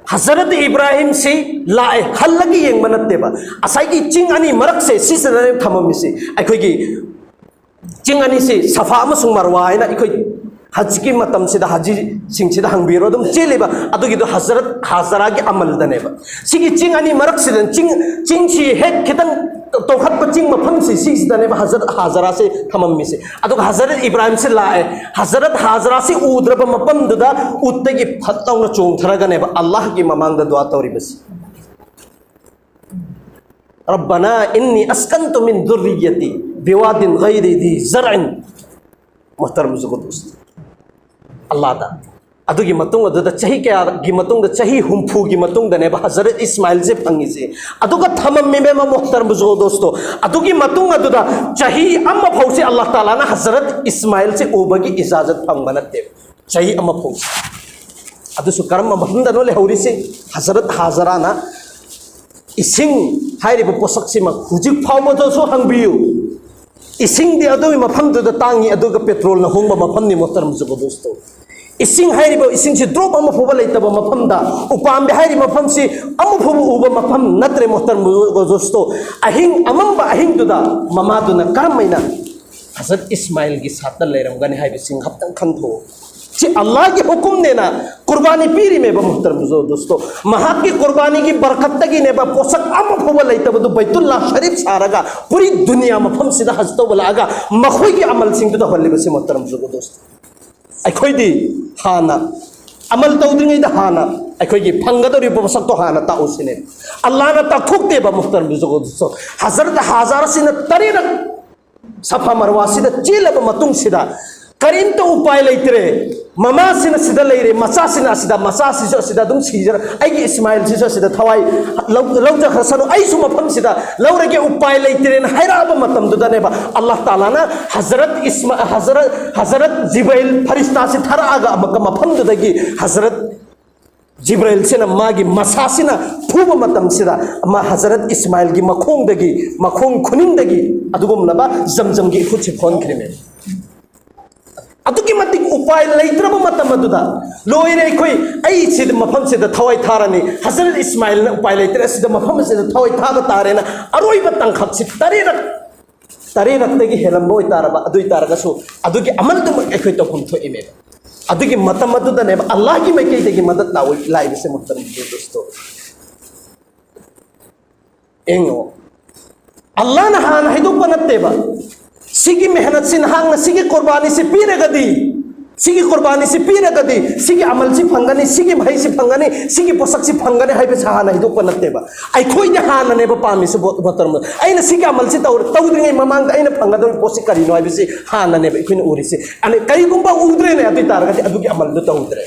ꯍꯖꯔꯠ ꯏꯕ꯭ꯔꯥꯍꯤꯝꯁꯤ ꯂꯥꯛꯑꯦ, ꯍꯜꯂꯒ ꯌꯦꯡꯕ ꯅꯠꯇꯦꯕ꯫ ꯉꯁꯥꯏꯒꯤ ꯆꯤꯡ ꯑꯅꯤ ꯃꯔꯛꯁꯦ ꯁꯤꯁꯤꯗꯅꯦ ꯊꯝꯃꯝꯃꯤꯁꯤ꯫ ꯑꯩꯈꯣꯏꯒꯤ ꯆꯤꯡ ꯑꯅꯤꯁꯤ ꯁꯐꯥ ꯑꯃꯁꯨꯡ ꯃꯔꯋꯥ ꯍꯥꯏꯅ ꯑꯩꯈꯣꯏ ꯍꯖꯀꯤ ꯃꯇꯝꯁꯤꯗ ꯍꯖꯤꯁꯤꯡꯁꯤꯗ ꯍꯪꯕꯤꯔꯣ, ꯑꯗꯨꯝ ꯆꯦꯜꯂꯤꯕ꯫ ꯑꯗꯨꯒꯤꯗꯣ ꯍꯖꯔꯠ ꯍꯥꯖꯔꯥꯒꯤ ꯑꯃꯜꯗꯅꯦꯕ꯫ ꯁꯤꯒꯤ ꯆꯤꯡ ꯑꯅꯤ ꯃꯔꯛꯁꯤꯗ, ꯆꯤꯡ, ꯆꯤꯡꯁꯤ ꯍꯦꯛ ꯈꯤꯇꯪ ꯇꯣꯡꯈꯠꯄ ꯆꯤꯡ ꯃꯐꯝꯁꯤ, ꯁꯤꯁꯤꯗꯅꯦꯕ ꯍꯖꯔꯠ ꯍꯥꯖꯔꯥꯁꯤ ꯊꯝꯃꯝꯃꯤꯁꯤ꯫ ꯑꯗꯨꯒ ꯍꯖꯔꯠ ꯏꯕ꯭ꯔꯥꯍꯤꯝꯁꯤ ꯂꯥꯛꯑꯦ꯫ ꯍꯖꯔꯠ ꯍꯥꯖꯔꯥꯁꯤ ꯎꯗ꯭ꯔꯕ ꯃꯐꯝꯗꯨꯗ ꯎꯠꯇꯒꯤ ꯐꯠ ꯂꯥꯎꯅ ꯆꯣꯡꯊꯔꯒꯅꯦꯕ ꯑꯜꯂꯥꯍꯒꯤ ꯃꯃꯥꯡꯗ ꯗꯨꯋꯥ ꯇꯧꯔꯤꯕꯁꯤ꯫ "ربنا إني أسكنت من ذريتي بواد غير ذي زرع." ꯃꯣꯍꯇꯔꯝ ꯖꯨꯒꯗꯨꯁ꯫ ꯑꯜꯂꯥꯗ꯫ ꯑꯗꯨꯒꯤ ꯃꯇꯨꯡ ꯑꯗꯨꯗ ꯆꯍꯤ ꯀꯌꯥꯒꯤ ꯃꯇꯨꯡꯗ, ꯆꯍꯤ ꯍꯨꯝꯐꯨꯒꯤ ꯃꯇꯨꯡꯗꯅꯦꯕ ꯍꯖꯔꯠ ꯏꯁꯃꯥꯏꯜꯁꯦ ꯐꯪꯉꯤꯁꯦ꯫ ꯑꯗꯨꯒ ꯊꯝꯃꯝꯃꯤꯕ ꯃꯣꯍꯇꯔꯝ ꯖꯨꯒꯗꯨꯁꯇꯣ꯫ ꯑꯗꯨꯒꯤ ꯃꯇꯨꯡ ꯑꯗꯨꯗ ꯆꯍꯤ ꯑꯃ ꯐꯥꯎꯁꯦ ꯑꯜꯂꯥꯍ ꯇꯥꯂꯥꯅ ꯍꯖꯔꯠ ꯏꯁꯃꯥꯏꯜꯁꯦ ꯎꯕꯒꯤ ꯏꯖꯥꯖꯠ ꯐꯪꯕ ꯅꯠꯇꯦꯕ꯫ ꯆꯍꯤ ꯑꯃ ꯐꯥꯎꯁꯦ꯫ ꯑꯗꯨꯁꯨ ꯀꯔꯝꯕ ꯃꯐꯝꯗꯅꯣ ꯂꯩꯍꯧꯔꯤꯁꯦ? ꯍꯖꯔꯠ ꯍꯥꯖꯔꯥꯅ ꯏꯁꯤꯡ ꯍꯥꯏꯔꯤꯕ ꯄꯣꯠꯁꯛꯁꯤꯃ ꯍꯧꯖꯤꯛ ꯐꯥꯎꯕꯗꯁꯨ ꯍꯪꯕꯤꯌꯨ꯫ ꯏꯁꯤꯡꯗꯤ ꯑꯗꯨꯒꯤ ꯃꯐꯝꯗꯨꯗ ꯇꯥꯡꯉꯤ, ꯑꯗꯨꯒ ꯄꯦꯇ꯭ꯔꯣꯜꯅ ꯍꯣꯡꯕ ꯃꯐꯝꯅꯤ, ꯃꯣꯍꯇꯔꯝ ꯖꯨꯒꯗꯨꯁꯇꯣ꯫ ꯏꯁꯤꯡ ꯍꯥꯏꯔꯤꯕ ꯏꯁꯤꯡꯁꯤ ꯗ꯭ꯔꯣꯞ ꯑꯃ ꯐꯥꯎꯕ ꯂꯩꯇꯕ ꯃꯐꯝꯗ, ꯎꯄꯥꯝꯕꯤ ꯍꯥꯏꯔꯤꯕ ꯃꯐꯝꯁꯤ ꯑꯃ ꯐꯥꯎꯕ ꯎꯕ ꯃꯐꯝ ꯅꯠꯇ꯭ꯔꯦ, ꯃꯣꯍꯇꯔꯝ ꯖꯨꯒꯗꯨꯁꯇꯣ꯫ ꯑꯍꯤꯡ, ꯑꯃꯝꯕ ꯑꯍꯤꯡꯗꯨꯗ ꯃꯃꯥꯗꯨꯅ ꯀꯔꯝ ꯍꯥꯏꯅ ꯍꯖꯔꯠ ꯏꯁꯃꯥꯏꯜꯒꯤ ꯁꯥꯠꯇ ꯂꯩꯔꯝꯒꯅꯤ ꯍꯥꯏꯕꯁꯤ ꯉꯥꯏꯍꯥꯛꯇꯪ ꯈꯟꯊꯣꯛꯎ꯫ ꯁꯤ ꯑꯜꯂꯥꯍꯒꯤ ꯍꯨꯀꯨꯝꯅꯦꯅ ꯀꯨꯔꯕꯥꯅꯤ ꯄꯤꯔꯤꯃꯦꯕ, ꯃꯨꯍꯇꯔꯝ ꯗꯣꯁꯇꯣ꯫ ꯃꯍꯥꯛꯀꯤ ꯀꯨꯔꯕꯥꯅꯤꯒꯤ ꯕꯔꯀꯠꯇꯒꯤꯅꯦꯕ ꯄꯣꯠꯁꯛ ꯑꯃ ꯐꯥꯎꯕ ꯂꯩꯇꯕꯗꯨ ꯕꯩꯇꯨꯜꯂꯥ ꯁꯔꯤꯐ ꯁꯥꯔꯒ ꯄꯨꯔꯤ ꯗꯨꯅꯤꯌꯥ ꯃꯐꯝꯁꯤꯗ ꯍꯖ ꯇꯧꯕ ꯂꯥꯛꯑꯒ ꯃꯈꯣꯏꯒꯤ ꯑꯃꯜꯁꯤꯡꯗꯨ ꯇꯧꯍꯜꯂꯤꯕꯁꯤ, ꯃꯨꯍꯇꯔꯝ ꯗꯣꯁꯇꯣ꯫ ꯑꯩꯈꯣꯏꯗꯤ ꯍꯥꯟꯅ ꯑꯃꯜ ꯇꯧꯗ꯭ꯔꯤꯉꯩꯗ ꯍꯥꯟꯅ ꯑꯩꯈꯣꯏꯒꯤ ꯐꯪꯒꯗꯧꯔꯤꯕ ꯄꯣꯠꯁꯛꯇꯣ ꯍꯥꯟꯅ ꯇꯥꯛꯎꯁꯤꯅꯦ꯫ ꯑꯜꯂꯥꯍꯅ ꯇꯥꯛꯊꯣꯛꯇꯦꯕ, ꯃꯨꯍꯇꯔꯝ ꯗꯣꯁꯇꯣ꯫ ꯍꯖꯔꯠ ꯍꯥꯖꯥꯔꯁꯤꯅ ꯇꯔꯦꯠꯔꯛ ꯁꯐꯥ ꯃꯔꯋꯥꯁꯤꯗ ꯆꯦꯜꯂꯕ ꯃꯇꯨꯡꯁꯤꯗ ꯀꯔꯤꯝꯇ ꯎꯄꯥꯏ ꯂꯩꯇ꯭ꯔꯦ꯫ ꯃꯃꯥꯁꯤꯅ ꯁꯤꯗ ꯂꯩꯔꯦ, ꯃꯆꯥꯁꯤꯅ ꯑꯁꯤꯗ, ꯃꯆꯥꯁꯤꯁꯨ ꯑꯁꯤꯗ ꯑꯗꯨꯝ ꯁꯤꯖꯔ, ꯑꯩꯒꯤ ꯏꯁꯃꯥꯏꯜꯁꯤꯁꯨ ꯑꯁꯤꯗ ꯊꯋꯥꯏ ꯂꯧ-, ꯂꯧꯖꯈ꯭ꯔꯁꯅꯨ, ꯑꯩꯁꯨ ꯃꯐꯝꯁꯤꯗ ꯂꯧꯔꯒꯦ, ꯎꯄꯥꯏ ꯂꯩꯇ꯭ꯔꯦꯅ ꯍꯥꯏꯔꯛꯑꯕ ꯃꯇꯝꯗꯨꯗꯅꯦꯕ, ꯑꯜꯂꯥꯍ ꯇꯥꯂꯥꯅ ꯍꯖꯔꯠ ꯏꯁꯃꯥ-, ꯍꯖꯔꯠ, ꯍꯖꯔꯠ ꯖꯤꯕ꯭ꯔꯥꯏꯜ ꯐꯔꯤꯁꯇꯥꯁꯤ ꯊꯥꯔꯛꯑꯒ ꯑꯃꯨꯛꯀ ꯃꯐꯝꯗꯨꯗꯒꯤ ꯍꯖꯔꯠ ꯖꯤꯕ꯭ꯔꯥꯏꯜꯁꯤꯅ ꯃꯥꯒꯤ ꯃꯁꯥꯁꯤꯅ ꯐꯨꯕ ꯃꯇꯝꯁꯤꯗ ꯃꯥ ꯍꯖꯔꯠ ꯏꯁꯃꯥꯏꯜꯒꯤ ꯃꯈꯣꯡꯗꯒꯤ, ꯃꯈꯣꯡ ꯈꯨꯅꯤꯡꯗꯒꯤ ꯑꯗꯨꯒꯨꯝꯂꯕ ꯖꯝꯖꯝꯒꯤ ꯏꯐꯨꯠꯁꯤ ꯐꯣꯟꯈ꯭ꯔꯦꯅꯦ꯫ ꯑꯗꯨꯛꯀꯤ ꯃꯇꯤꯛ ꯎꯄꯥꯏ ꯂꯩꯇ꯭ꯔꯕ ꯃꯇꯝ ꯑꯗꯨꯗ, "ꯂꯣꯏꯔꯦ, ꯑꯩꯈꯣꯏ, ꯑꯩ ꯁꯤꯗ, ꯃꯐꯝꯁꯤꯗ ꯊꯋꯥꯏ ꯊꯥꯔꯅꯤ, ꯍꯖꯔꯠ ꯏꯁꯃꯥꯏꯜꯅ ꯎꯄꯥꯏ ꯂꯩꯇ꯭ꯔꯦ, ꯑꯁꯤꯗ, ꯃꯐꯝ ꯑꯁꯤꯗ ꯊꯋꯥꯏ ꯊꯥꯕ ꯇꯥꯔꯦꯅ" ꯑꯔꯣꯏꯕ ꯇꯥꯡꯈꯛꯁꯤ ꯇꯔꯦꯠꯔꯛ, ꯇꯔꯦꯠꯔꯛꯇꯒꯤ ꯍꯦꯜꯂꯝꯕ ꯑꯣꯏꯇꯥꯔꯕ, ꯑꯗꯨ ꯑꯣꯏꯇꯥꯔꯒꯁꯨ ꯑꯗꯨꯒꯤ ꯑꯃꯜꯗꯨꯃꯛ ꯑꯩꯈꯣꯏ ꯇꯧꯐꯝ ꯊꯣꯛꯏꯃꯦꯕ꯫ ꯑꯗꯨꯒꯤ ꯃꯇꯝ ꯑꯗꯨꯗꯅꯦꯕ ꯑꯜꯂꯥꯍꯒꯤ ꯃꯥꯏꯀꯩꯗꯒꯤ ꯃꯗꯠ ꯂꯥꯛꯑꯣ-, ꯂꯥꯛꯏꯕꯁꯦ, ꯃꯨꯍꯇꯔꯝ ꯗꯣꯁꯇꯣ꯫ ꯌꯦꯡꯉꯣ, ꯑꯜꯂꯥꯍꯅ ꯍꯥꯟꯅ ꯍꯥꯏꯗꯣꯛꯄ ꯅꯠꯇꯦꯕ꯫ "ꯁꯤꯒꯤ ꯃꯦꯍꯅꯠꯁꯤ, ꯅꯍꯥꯛꯅ ꯁꯤꯒꯤ ꯀꯨꯔꯕꯥꯅꯤꯁꯤ ꯄꯤꯔꯒꯗꯤ, ꯁꯤꯒꯤ ꯀꯨꯔꯕꯥꯅꯤꯁꯤ ꯄꯤꯔꯒꯗꯤ ꯁꯤꯒꯤ ꯑꯃꯜꯁꯤ ꯐꯪꯒꯅꯤ, ꯁꯤꯒꯤ ꯃꯍꯩꯁꯤ ꯐꯪꯒꯅꯤ, ꯁꯤꯒꯤ ꯄꯣꯠꯁꯛꯁꯤ ꯐꯪꯒꯅꯤ" ꯍꯥꯏꯕꯁꯤ ꯍꯥꯟꯅ ꯍꯥꯏꯗꯣꯛꯄ ꯅꯠꯇꯦꯕ꯫ ꯑꯩꯈꯣꯏꯗꯤ ꯍꯥꯟꯅꯅꯦꯕ ꯄꯥꯝꯃꯤꯁꯤ, ꯕꯣ-, ꯃꯨꯍꯇꯔꯝ꯫ ꯑꯩꯅ ꯁꯤꯒꯤ ꯑꯃꯜꯁꯤ ꯇꯧꯔ-, ꯇꯧꯗ꯭ꯔꯤꯉꯩ ꯃꯃꯥꯡꯗ ꯑꯩꯅ ꯐꯪꯒꯗꯧꯔꯤꯕ ꯄꯣꯠꯁꯤ ꯀꯔꯤꯅꯣ ꯍꯥꯏꯕꯁꯤ ꯍꯥꯟꯅꯅꯦꯕ ꯑꯩꯈꯣꯏꯅ ꯎꯔꯤꯁꯤ꯫ ꯑꯗꯩ ꯀꯔꯤꯒꯨꯝꯕ ꯎꯗ꯭ꯔꯦꯅꯦ, ꯑꯗꯨ ꯑꯣꯏ ꯇꯥꯔꯒꯗꯤ ꯑꯗꯨꯒꯤ ꯑꯃꯜꯗꯨ ꯇꯧꯗ꯭ꯔꯦ꯫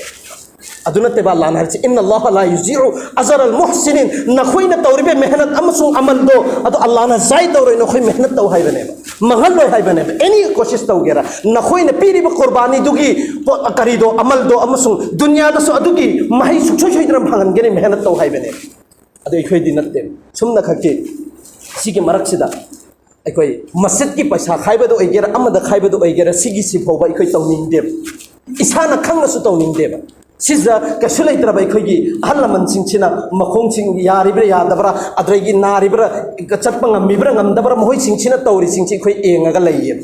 ꯑꯗꯨ ꯅꯠꯇꯦꯕ ꯑꯜꯂꯥꯍꯅ ꯍꯥꯏꯔꯤꯁꯤ, "ꯏꯟꯅ ꯑꯜꯂꯥꯍ ꯂꯥ ꯌꯨꯖꯤꯎ ꯑꯖꯔ ꯑꯜ ꯃꯨꯍꯁꯤꯅꯤꯟ", ꯅꯈꯣꯏꯅ ꯇꯧꯔꯤꯕ ꯃꯦꯍꯅꯠ ꯑꯃꯁꯨꯡ ꯑꯃꯜꯗꯣ ꯑꯗꯨ ꯑꯜꯂꯥꯍꯅ ꯖꯥꯏ ꯇꯧꯔꯣꯏ, ꯅꯈꯣꯏ ꯃꯦꯍꯅꯠ ꯇꯧ ꯍꯥꯏꯕꯅꯦꯕ, ꯃꯥꯡꯍꯜꯂꯣꯏ ꯍꯥꯏꯕꯅꯦꯕ꯫ ꯑꯦꯅꯤ ꯀꯣꯁꯤꯁ ꯇꯧꯒꯦꯔꯥ, ꯅꯈꯣꯏꯅ ꯄꯤꯔꯤꯕ ꯀꯨꯔꯕꯥꯅꯤꯗꯨꯒꯤ ꯄꯣꯠ, ꯀꯔꯤꯗꯣ, ꯑꯃꯜꯗꯣ, ꯑꯃꯁꯨꯡ ꯗꯨꯅꯤꯌꯥꯗꯁꯨ ꯑꯗꯨꯒꯤ ꯃꯍꯩ ꯁꯨꯡꯁꯣꯏ ꯁꯣꯏꯗꯅ ꯐꯪꯍꯟꯒꯅꯤ, ꯃꯦꯍꯅꯠ ꯇꯧ ꯍꯥꯏꯕꯅꯦ꯫ ꯑꯗꯨ ꯑꯩꯈꯣꯏꯗꯤ ꯅꯠꯇꯦ꯫ ꯁꯨꯝꯅ ꯈꯛꯀꯤ ꯁꯤꯒꯤ ꯃꯔꯛꯁꯤꯗ ꯑꯩꯈꯣꯏ ꯃꯁꯖꯤꯠꯀꯤ ꯄꯩꯁꯥ ꯈꯥꯏꯕꯗ ꯑꯣꯏꯒꯦꯔꯥ, ꯑꯃꯗ ꯈꯥꯏꯕꯗ ꯑꯣꯏꯒꯦꯔꯥ, ꯁꯤꯒꯤꯁꯤ ꯐꯥꯎꯕ ꯑꯩꯈꯣꯏ ꯇꯧꯅꯤꯡꯗꯦꯕ, ꯏꯁꯥꯅ ꯈꯪꯅꯁꯨ ꯇꯧꯅꯤꯡꯗꯦꯕ꯫ ꯁꯤꯗ ꯀꯩꯁꯨ ꯂꯩꯇ꯭ꯔꯕ ꯑꯩꯈꯣꯏꯒꯤ ꯑꯍꯜ ꯂꯃꯟꯁꯤꯡꯁꯤꯅ ꯃꯈꯣꯡꯁꯤꯡ ꯌꯥꯔꯤꯕ꯭ꯔꯥ ꯌꯥꯗꯕ꯭ꯔꯥ, ꯑꯗꯨꯗꯒꯤ ꯅꯥꯔꯤꯕ꯭ꯔꯥ, ꯆꯠꯄ ꯉꯝꯃꯤꯕ꯭ꯔꯥ ꯉꯝꯗꯕ꯭ꯔꯥ, ꯃꯈꯣꯏꯁꯤꯡꯁꯤꯅ ꯇꯧꯔꯤꯁꯤꯡꯁꯤ ꯑꯩꯈꯣꯏ ꯌꯦꯡꯉꯒ ꯂꯩꯌꯦꯕ꯫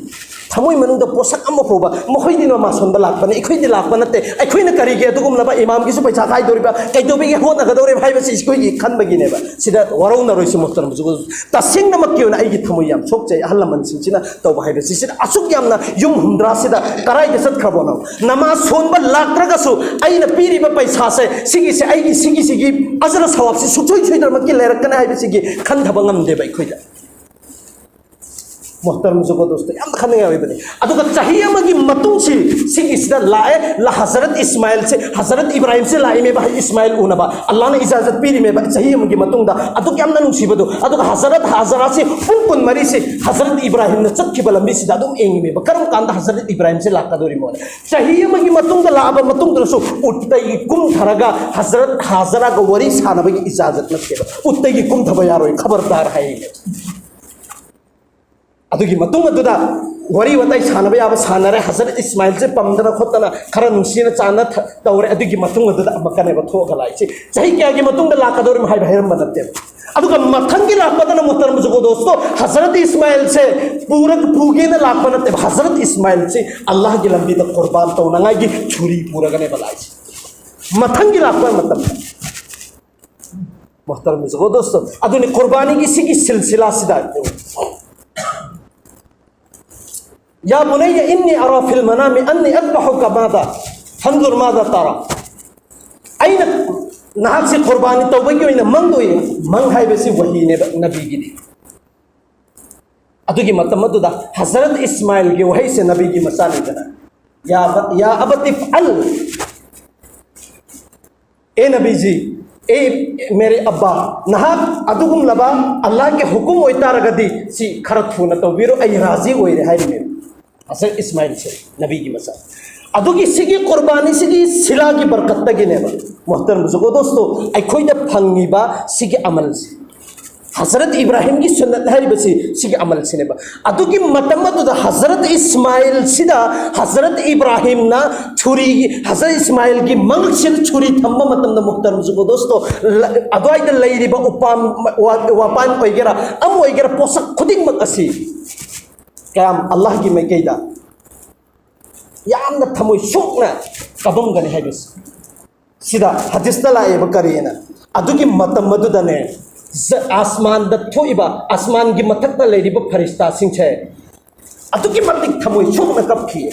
ꯊꯃꯣꯏ ꯃꯅꯨꯡꯗ ꯄꯣꯠꯁꯛ ꯑꯃ ꯐꯥꯎꯕ, "ꯃꯈꯣꯏꯗꯤ ꯅꯃꯥꯖ ꯁꯣꯟꯕ ꯂꯥꯛꯄꯅꯦ, ꯑꯩꯈꯣꯏꯗꯤ ꯂꯥꯛꯄ ꯅꯠꯇꯦ, ꯑꯩꯈꯣꯏꯅ ꯀꯔꯤꯒꯤ ꯑꯗꯨꯒꯨꯝꯂꯕ ꯏꯃꯥꯝꯒꯤꯁꯨ ꯄꯩꯁꯥ ꯈꯥꯏꯗꯧꯔꯤꯕ, ꯀꯩꯗꯧꯕꯒꯤ ꯍꯣꯠꯅꯒꯗꯧꯔꯤꯕ?" ꯍꯥꯏꯕꯁꯤ ꯑꯩꯈꯣꯏꯒꯤ ꯈꯟꯕꯒꯤꯅꯦꯕ꯫ ꯁꯤꯗ ꯋꯥꯔꯧꯅꯔꯣꯏꯁꯤ ꯃꯣꯍꯇꯔꯝ ꯖꯨꯒꯣ꯫ ꯇꯁꯦꯡꯅꯃꯛꯀꯤ ꯑꯣꯏꯅ ꯑꯩꯒꯤ ꯊꯃꯣꯏ ꯌꯥꯝ ꯁꯣꯛꯆꯩ ꯑꯍꯜ ꯂꯃꯟꯁꯤꯡꯁꯤꯅ ꯇꯧꯕ ꯍꯥꯏꯕꯁꯤ꯫ ꯁꯤꯗ ꯑꯁꯨꯛ ꯌꯥꯝꯅ ꯌꯨꯝ ꯍꯨꯝꯗ꯭ꯔꯥꯁꯤꯗ ꯀꯔꯥꯏꯗ ꯆꯠꯈ꯭ꯔꯕꯅꯣ? ꯅꯃꯥꯖ ꯁꯣꯟꯕ ꯂꯥꯛꯇ꯭ꯔꯒꯁꯨ ꯑꯩꯅ ꯄꯤꯔꯤꯕ ꯄꯩꯁꯥꯁꯦ, ꯁꯤꯒꯤꯁꯦ, ꯑꯩꯒꯤ ꯁꯤꯒꯤꯁꯤꯒꯤ ꯑꯖꯔ ꯁꯋꯥꯕꯁꯤ ꯁꯨꯡꯁꯣꯏ ꯁꯣꯏꯗꯅꯃꯛꯀꯤ ꯂꯩꯔꯛꯀꯅꯤ ꯍꯥꯏꯕꯁꯤꯒꯤ ꯈꯟꯊꯕ ꯉꯝꯗꯦꯕ ꯑꯩꯈꯣꯏꯗ꯫ ꯃꯣꯍꯇꯔꯝ ꯖꯨꯒꯣ ꯗꯣꯁꯇꯣ, ꯌꯥꯝ ꯈꯟꯅꯤꯡꯉꯥꯏ ꯑꯣꯏꯕꯅꯤ꯫ ꯑꯗꯨꯒ ꯆꯍꯤ ꯑꯃꯒꯤ ꯃꯇꯨꯡꯁꯤ, ꯁꯤꯒꯤꯁꯤꯗ ꯂꯥꯛꯑꯦ, ꯂ-, ꯍꯖꯔꯠ ꯏꯁꯃꯥꯏꯜꯁꯦ, ꯍꯖꯔꯠ ꯏꯕ꯭ꯔꯥꯍꯤꯝꯁꯦ ꯂꯥꯛꯏꯃꯦꯕ, ꯏꯁꯃꯥꯏꯜ ꯎꯅꯕ ꯑꯜꯂꯥꯍꯅ ꯏꯖꯥꯖꯠ ꯄꯤꯔꯤꯃꯦꯕ꯫ ꯆꯍꯤ ꯑꯃꯒꯤ ꯃꯇꯨꯡꯗ, ꯑꯗꯨꯛ ꯌꯥꯝꯅ ꯅꯨꯡꯁꯤꯕꯗꯣ꯫ ꯑꯗꯨꯒ ꯍꯖꯔꯠ ꯍꯥꯖꯔꯥꯁꯤ ꯄꯨꯡ ꯀꯨꯟꯃꯔꯤꯁꯤ ꯍꯖꯔꯠ ꯏꯕ꯭ꯔꯥꯍꯤꯝꯅ ꯆꯠꯈꯤꯕ ꯂꯝꯕꯤꯁꯤꯗ ꯑꯗꯨꯝ ꯌꯦꯡꯉꯤꯃꯦꯕ, ꯀꯔꯝ ꯀꯥꯟꯗ ꯍꯖꯔꯠ ꯏꯕ꯭ꯔꯥꯍꯤꯝꯁꯦ ꯂꯥꯛꯀꯗꯧꯔꯤꯃꯣ? ꯆꯍꯤ ꯑꯃꯒꯤ ꯃꯇꯨꯡꯗ ꯂꯥꯛꯑꯕ ꯃꯇꯨꯡꯗꯁꯨ ꯎꯠꯇꯒꯤ ꯀꯨꯝꯊꯔꯒ ꯍꯖꯔꯠ ꯍꯥꯖꯔꯥꯒ ꯋꯥꯔꯤ ꯁꯥꯟꯅꯕꯒꯤ ꯏꯖꯥꯖꯠ ꯅꯠꯇꯦꯕ꯫ ꯎꯠꯇꯒꯤ ꯀꯨꯝꯊꯕ ꯌꯥꯔꯣꯏ, ꯈꯕꯔꯗꯥꯔ ꯍꯥꯏꯔꯤꯃꯦꯕ꯫ ꯑꯗꯨꯒꯤ ꯃꯇꯨꯡ ꯑꯗꯨꯗ ꯋꯥꯔꯤ ꯋꯥꯇꯥꯏ ꯁꯥꯟꯅꯕ ꯌꯥꯕ ꯁꯥꯟꯅꯔꯦ, ꯍꯖꯔꯠ ꯏꯁꯃꯥꯏꯜꯁꯦ ꯄꯝꯗꯅ ꯈꯣꯠꯇꯅ ꯈꯔ ꯅꯨꯡꯁꯤꯅ ꯆꯥꯟꯅ ꯊ-, ꯇꯧꯔꯦ꯫ ꯑꯗꯨꯒꯤ ꯃꯇꯨꯡ ꯑꯗꯨꯗ ꯑꯃꯛꯀꯅꯦꯕ ꯊꯣꯛꯑꯒ ꯂꯥꯛꯏꯁꯦ꯫ ꯆꯍꯤ ꯀꯌꯥꯒꯤ ꯃꯇꯨꯡꯗ ꯂꯥꯛꯀꯗꯧꯔꯤꯃꯣ ꯍꯥꯏꯕ ꯍꯥꯏꯔꯝꯕ ꯅꯠꯇꯦꯕ꯫ ꯑꯗꯨꯒ ꯃꯊꯪꯒꯤ ꯂꯥꯛꯄꯗꯅ, ꯃꯣꯍꯇꯔꯝ ꯖꯨꯒꯣ ꯗꯣꯁꯇꯣ, ꯍꯖꯔꯠ ꯏꯁꯃꯥꯏꯜꯁꯦ ꯄꯨꯔꯒ, ꯄꯨꯒꯦꯅ ꯂꯥꯛꯄ ꯅꯠꯇꯦꯕ꯫ ꯍꯖꯔꯠ ꯏꯁꯃꯥꯏꯜꯁꯦ ꯑꯜꯂꯥꯍꯒꯤ ꯂꯝꯕꯤꯗ ꯀꯨꯔꯕꯥꯟ ꯇꯧꯅꯉꯥꯏꯒꯤ ꯆꯨꯔꯤ ꯄꯨꯔꯒꯅꯦꯕ ꯂꯥꯛꯏꯁꯦ꯫ ꯃꯊꯪꯒꯤ ꯂꯥꯛꯄ ꯃꯇꯝꯗ, ꯃꯣꯍꯇꯔꯝ ꯖꯨꯒꯣ ꯗꯣꯁꯇꯣ, ꯑꯗꯨꯅꯤ ꯀꯨꯔꯕꯥꯅꯤꯒꯤ ꯁꯤꯒꯤ ꯁꯤꯜꯁꯤꯂꯥꯁꯤꯗ, "ꯌꯥ ꯕꯨꯅꯩꯌ ꯏꯟꯅꯤ ꯑꯔꯥ ꯐꯤꯜ ꯃꯅꯥꯃꯤ ꯑꯟꯅꯤ ꯑꯗꯕꯍꯨꯀ ꯃꯥꯗꯥ ꯐꯟꯖꯨꯔ ꯃꯥꯗꯥ ꯇꯥꯔꯥ"꯫ ꯑꯩꯅ ꯅꯍꯥꯛꯁꯦ ꯀꯨꯔꯕꯥꯅꯤ ꯇꯧꯕꯒꯤ ꯑꯣꯏꯅ ꯃꯪꯗ ꯎꯏ꯫ ꯃꯪ ꯍꯥꯏꯕꯁꯤ ꯋꯥꯍꯤꯅꯦꯕ ꯅꯕꯤꯒꯤꯗꯤ꯫ ꯑꯗꯨꯒꯤ ꯃꯇꯝ ꯑꯗꯨꯗ ꯍꯖꯔꯠ ꯏꯁꯃꯥꯏꯜꯒꯤ ꯋꯥꯍꯩꯁꯦ, ꯅꯕꯤꯒꯤ ꯃꯆꯥꯅꯤꯗꯅ, "ꯌꯥ ꯕ-, ꯌꯥ ꯑꯕꯇꯤ ꯐꯑꯜ", "ꯑꯦ ꯅꯕꯤꯖꯤ, ꯑꯦ ꯃꯦꯔꯦ ꯑꯕꯥ, ꯅꯍꯥꯛ ꯑꯗꯨꯒꯨꯝꯂꯕ ꯑꯜꯂꯥꯍꯒꯤ ꯍꯨꯀꯨꯝ ꯑꯣꯏꯇꯥꯔꯒꯗꯤ ꯁꯤ ꯈꯔ ꯊꯨꯅ ꯇꯧꯕꯤꯔꯣ, ꯑꯩ ꯔꯥꯖꯤ ꯑꯣꯏꯔꯦ", ꯍꯥꯏꯔꯤꯅꯦꯕ꯫ ꯍꯖꯔꯠ ꯏꯁꯃꯥꯏꯜꯁꯦ ꯅꯕꯤꯒꯤ ꯃꯆꯥ꯫ ꯑꯗꯨꯒꯤ ꯁꯤꯒꯤ ꯀꯨꯔꯕꯥꯅꯤꯁꯤꯒꯤ ꯁꯤꯂꯥꯒꯤ ꯕꯔꯀꯠꯇꯒꯤꯅꯦꯕ, ꯃꯣꯍꯇꯔꯝ ꯖꯨꯒꯣ ꯗꯣꯁꯇꯣ, ꯑꯩꯈꯣꯏꯗ ꯐꯪꯉꯤꯕ ꯁꯤꯒꯤ ꯑꯃꯜꯁꯦ꯫ ꯍꯖꯔꯠ ꯏꯕ꯭ꯔꯥꯍꯤꯝꯒꯤ ꯁꯨꯟꯅꯠ ꯍꯥꯏꯔꯤꯕꯁꯤ ꯁꯤꯒꯤ ꯑꯃꯜꯁꯤꯅꯦꯕ꯫ ꯑꯗꯨꯒꯤ ꯃꯇꯝ ꯑꯗꯨꯗ ꯍꯖꯔꯠ ꯏꯁꯃꯥꯏꯜꯁꯤꯗ ꯍꯖꯔꯠ ꯏꯕ꯭ꯔꯥꯍꯤꯝꯅ ꯆꯨꯔꯤ, ꯍꯖꯔꯠ ꯏꯁꯃꯥꯏꯜꯒꯤ ꯃꯉꯛꯁꯤꯗ ꯆꯨꯔꯤ ꯊꯝꯕ ꯃꯇꯝꯗ, ꯃꯣꯍꯇꯔꯝ ꯖꯨꯒꯣ ꯗꯣꯁꯇꯣ, ꯂ-, ꯑꯗꯨꯋꯥꯏꯗ ꯂꯩꯔꯤꯕ ꯎꯄꯥꯝ, ꯋꯥ-, ꯋꯥꯄꯥꯟ ꯑꯣꯏꯒꯦꯔꯥ, ꯑꯃ ꯑꯣꯏꯒꯦꯔꯥ, ꯄꯣꯠꯁꯛ ꯈꯨꯗꯤꯡꯃꯛ ꯑꯁꯤ ꯀꯌꯥꯝ ꯑꯜꯂꯥꯍꯒꯤ ꯃꯥꯏꯀꯩꯗ ꯌꯥꯝꯅ ꯊꯃꯣꯏ ꯁꯣꯛꯅ ꯀꯞꯄꯝꯒꯅꯤ ꯍꯥꯏꯕꯁꯤ꯫ ꯁꯤꯗ ꯍꯗꯤꯁꯇ ꯂꯥꯛꯑꯦꯕ ꯀꯔꯤꯅ, ꯑꯗꯨꯒꯤ ꯃꯇꯝ ꯑꯗꯨꯗꯅꯦ, ꯖ-, ꯑꯁꯃꯥꯟꯗ ꯊꯣꯛꯏꯕ, ꯑꯁꯃꯥꯟꯒꯤ ꯃꯊꯛꯇ ꯂꯩꯔꯤꯕ ꯐꯔꯤꯁꯇꯥꯁꯤꯡꯁꯦ ꯑꯗꯨꯛꯀꯤ ꯃꯇꯤꯛ ꯊꯃꯣꯏ ꯁꯣꯛꯅ ꯀꯞꯈꯤ꯫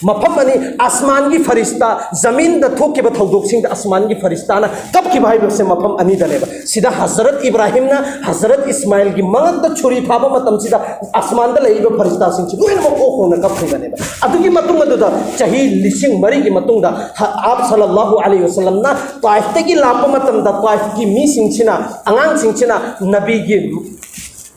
ꯃꯐꯝ ꯑꯅꯤ, ꯑꯁꯃꯥꯟꯒꯤ ꯐꯔꯤꯁꯇꯥ, ꯖꯃꯤꯟꯗ ꯊꯣꯛꯈꯤꯕ ꯊꯧꯗꯣꯛꯁꯤꯡꯗ ꯑꯁꯃꯥꯟꯒꯤ ꯐꯔꯤꯁꯇꯥꯅ ꯀꯞꯈꯤꯕ ꯍꯥꯏꯕꯁꯦ ꯃꯐꯝ ꯑꯅꯤꯗꯅꯦꯕ꯫ ꯁꯤꯗ ꯍꯖꯔꯠ ꯏꯕ꯭ꯔꯥꯍꯤꯝꯅ ꯍꯖꯔꯠ ꯏꯁꯃꯥꯏꯜꯒꯤ ꯃꯉꯛꯇ ꯆꯨꯔꯤ ꯊꯥꯕ ꯃꯇꯝꯁꯤꯗ ꯑꯁꯃꯥꯟꯗ ꯂꯩꯔꯤꯕ ꯐꯔꯤꯁꯇꯥꯁꯤꯡꯁꯤ ꯂꯣꯏꯅꯃꯛ ꯑꯣꯛ ꯈꯣꯡꯅ ꯀꯞꯈꯤꯕꯅꯦꯕ꯫ ꯑꯗꯨꯒꯤ ꯃꯇꯨꯡ ꯑꯗꯨꯗ ꯆꯍꯤ ꯂꯤꯁꯤꯡ ꯃꯔꯤꯒꯤ ꯃꯇꯨꯡꯗ ꯍ-, ꯑꯥꯞ ꯁꯜꯂꯜꯂꯥꯍꯨ ꯑꯂꯩꯍꯤ ꯋꯁꯜꯂꯝꯅ ꯇ꯭ꯋꯥꯏꯐꯇꯒꯤ ꯂꯥꯛꯄ ꯃꯇꯝꯗ ꯇ꯭ꯋꯥꯏꯐꯀꯤ ꯃꯤꯁꯤꯡꯁꯤꯅ, ꯑꯉꯥꯡꯁꯤꯡꯁꯤꯅ ꯅꯕꯤꯒꯤ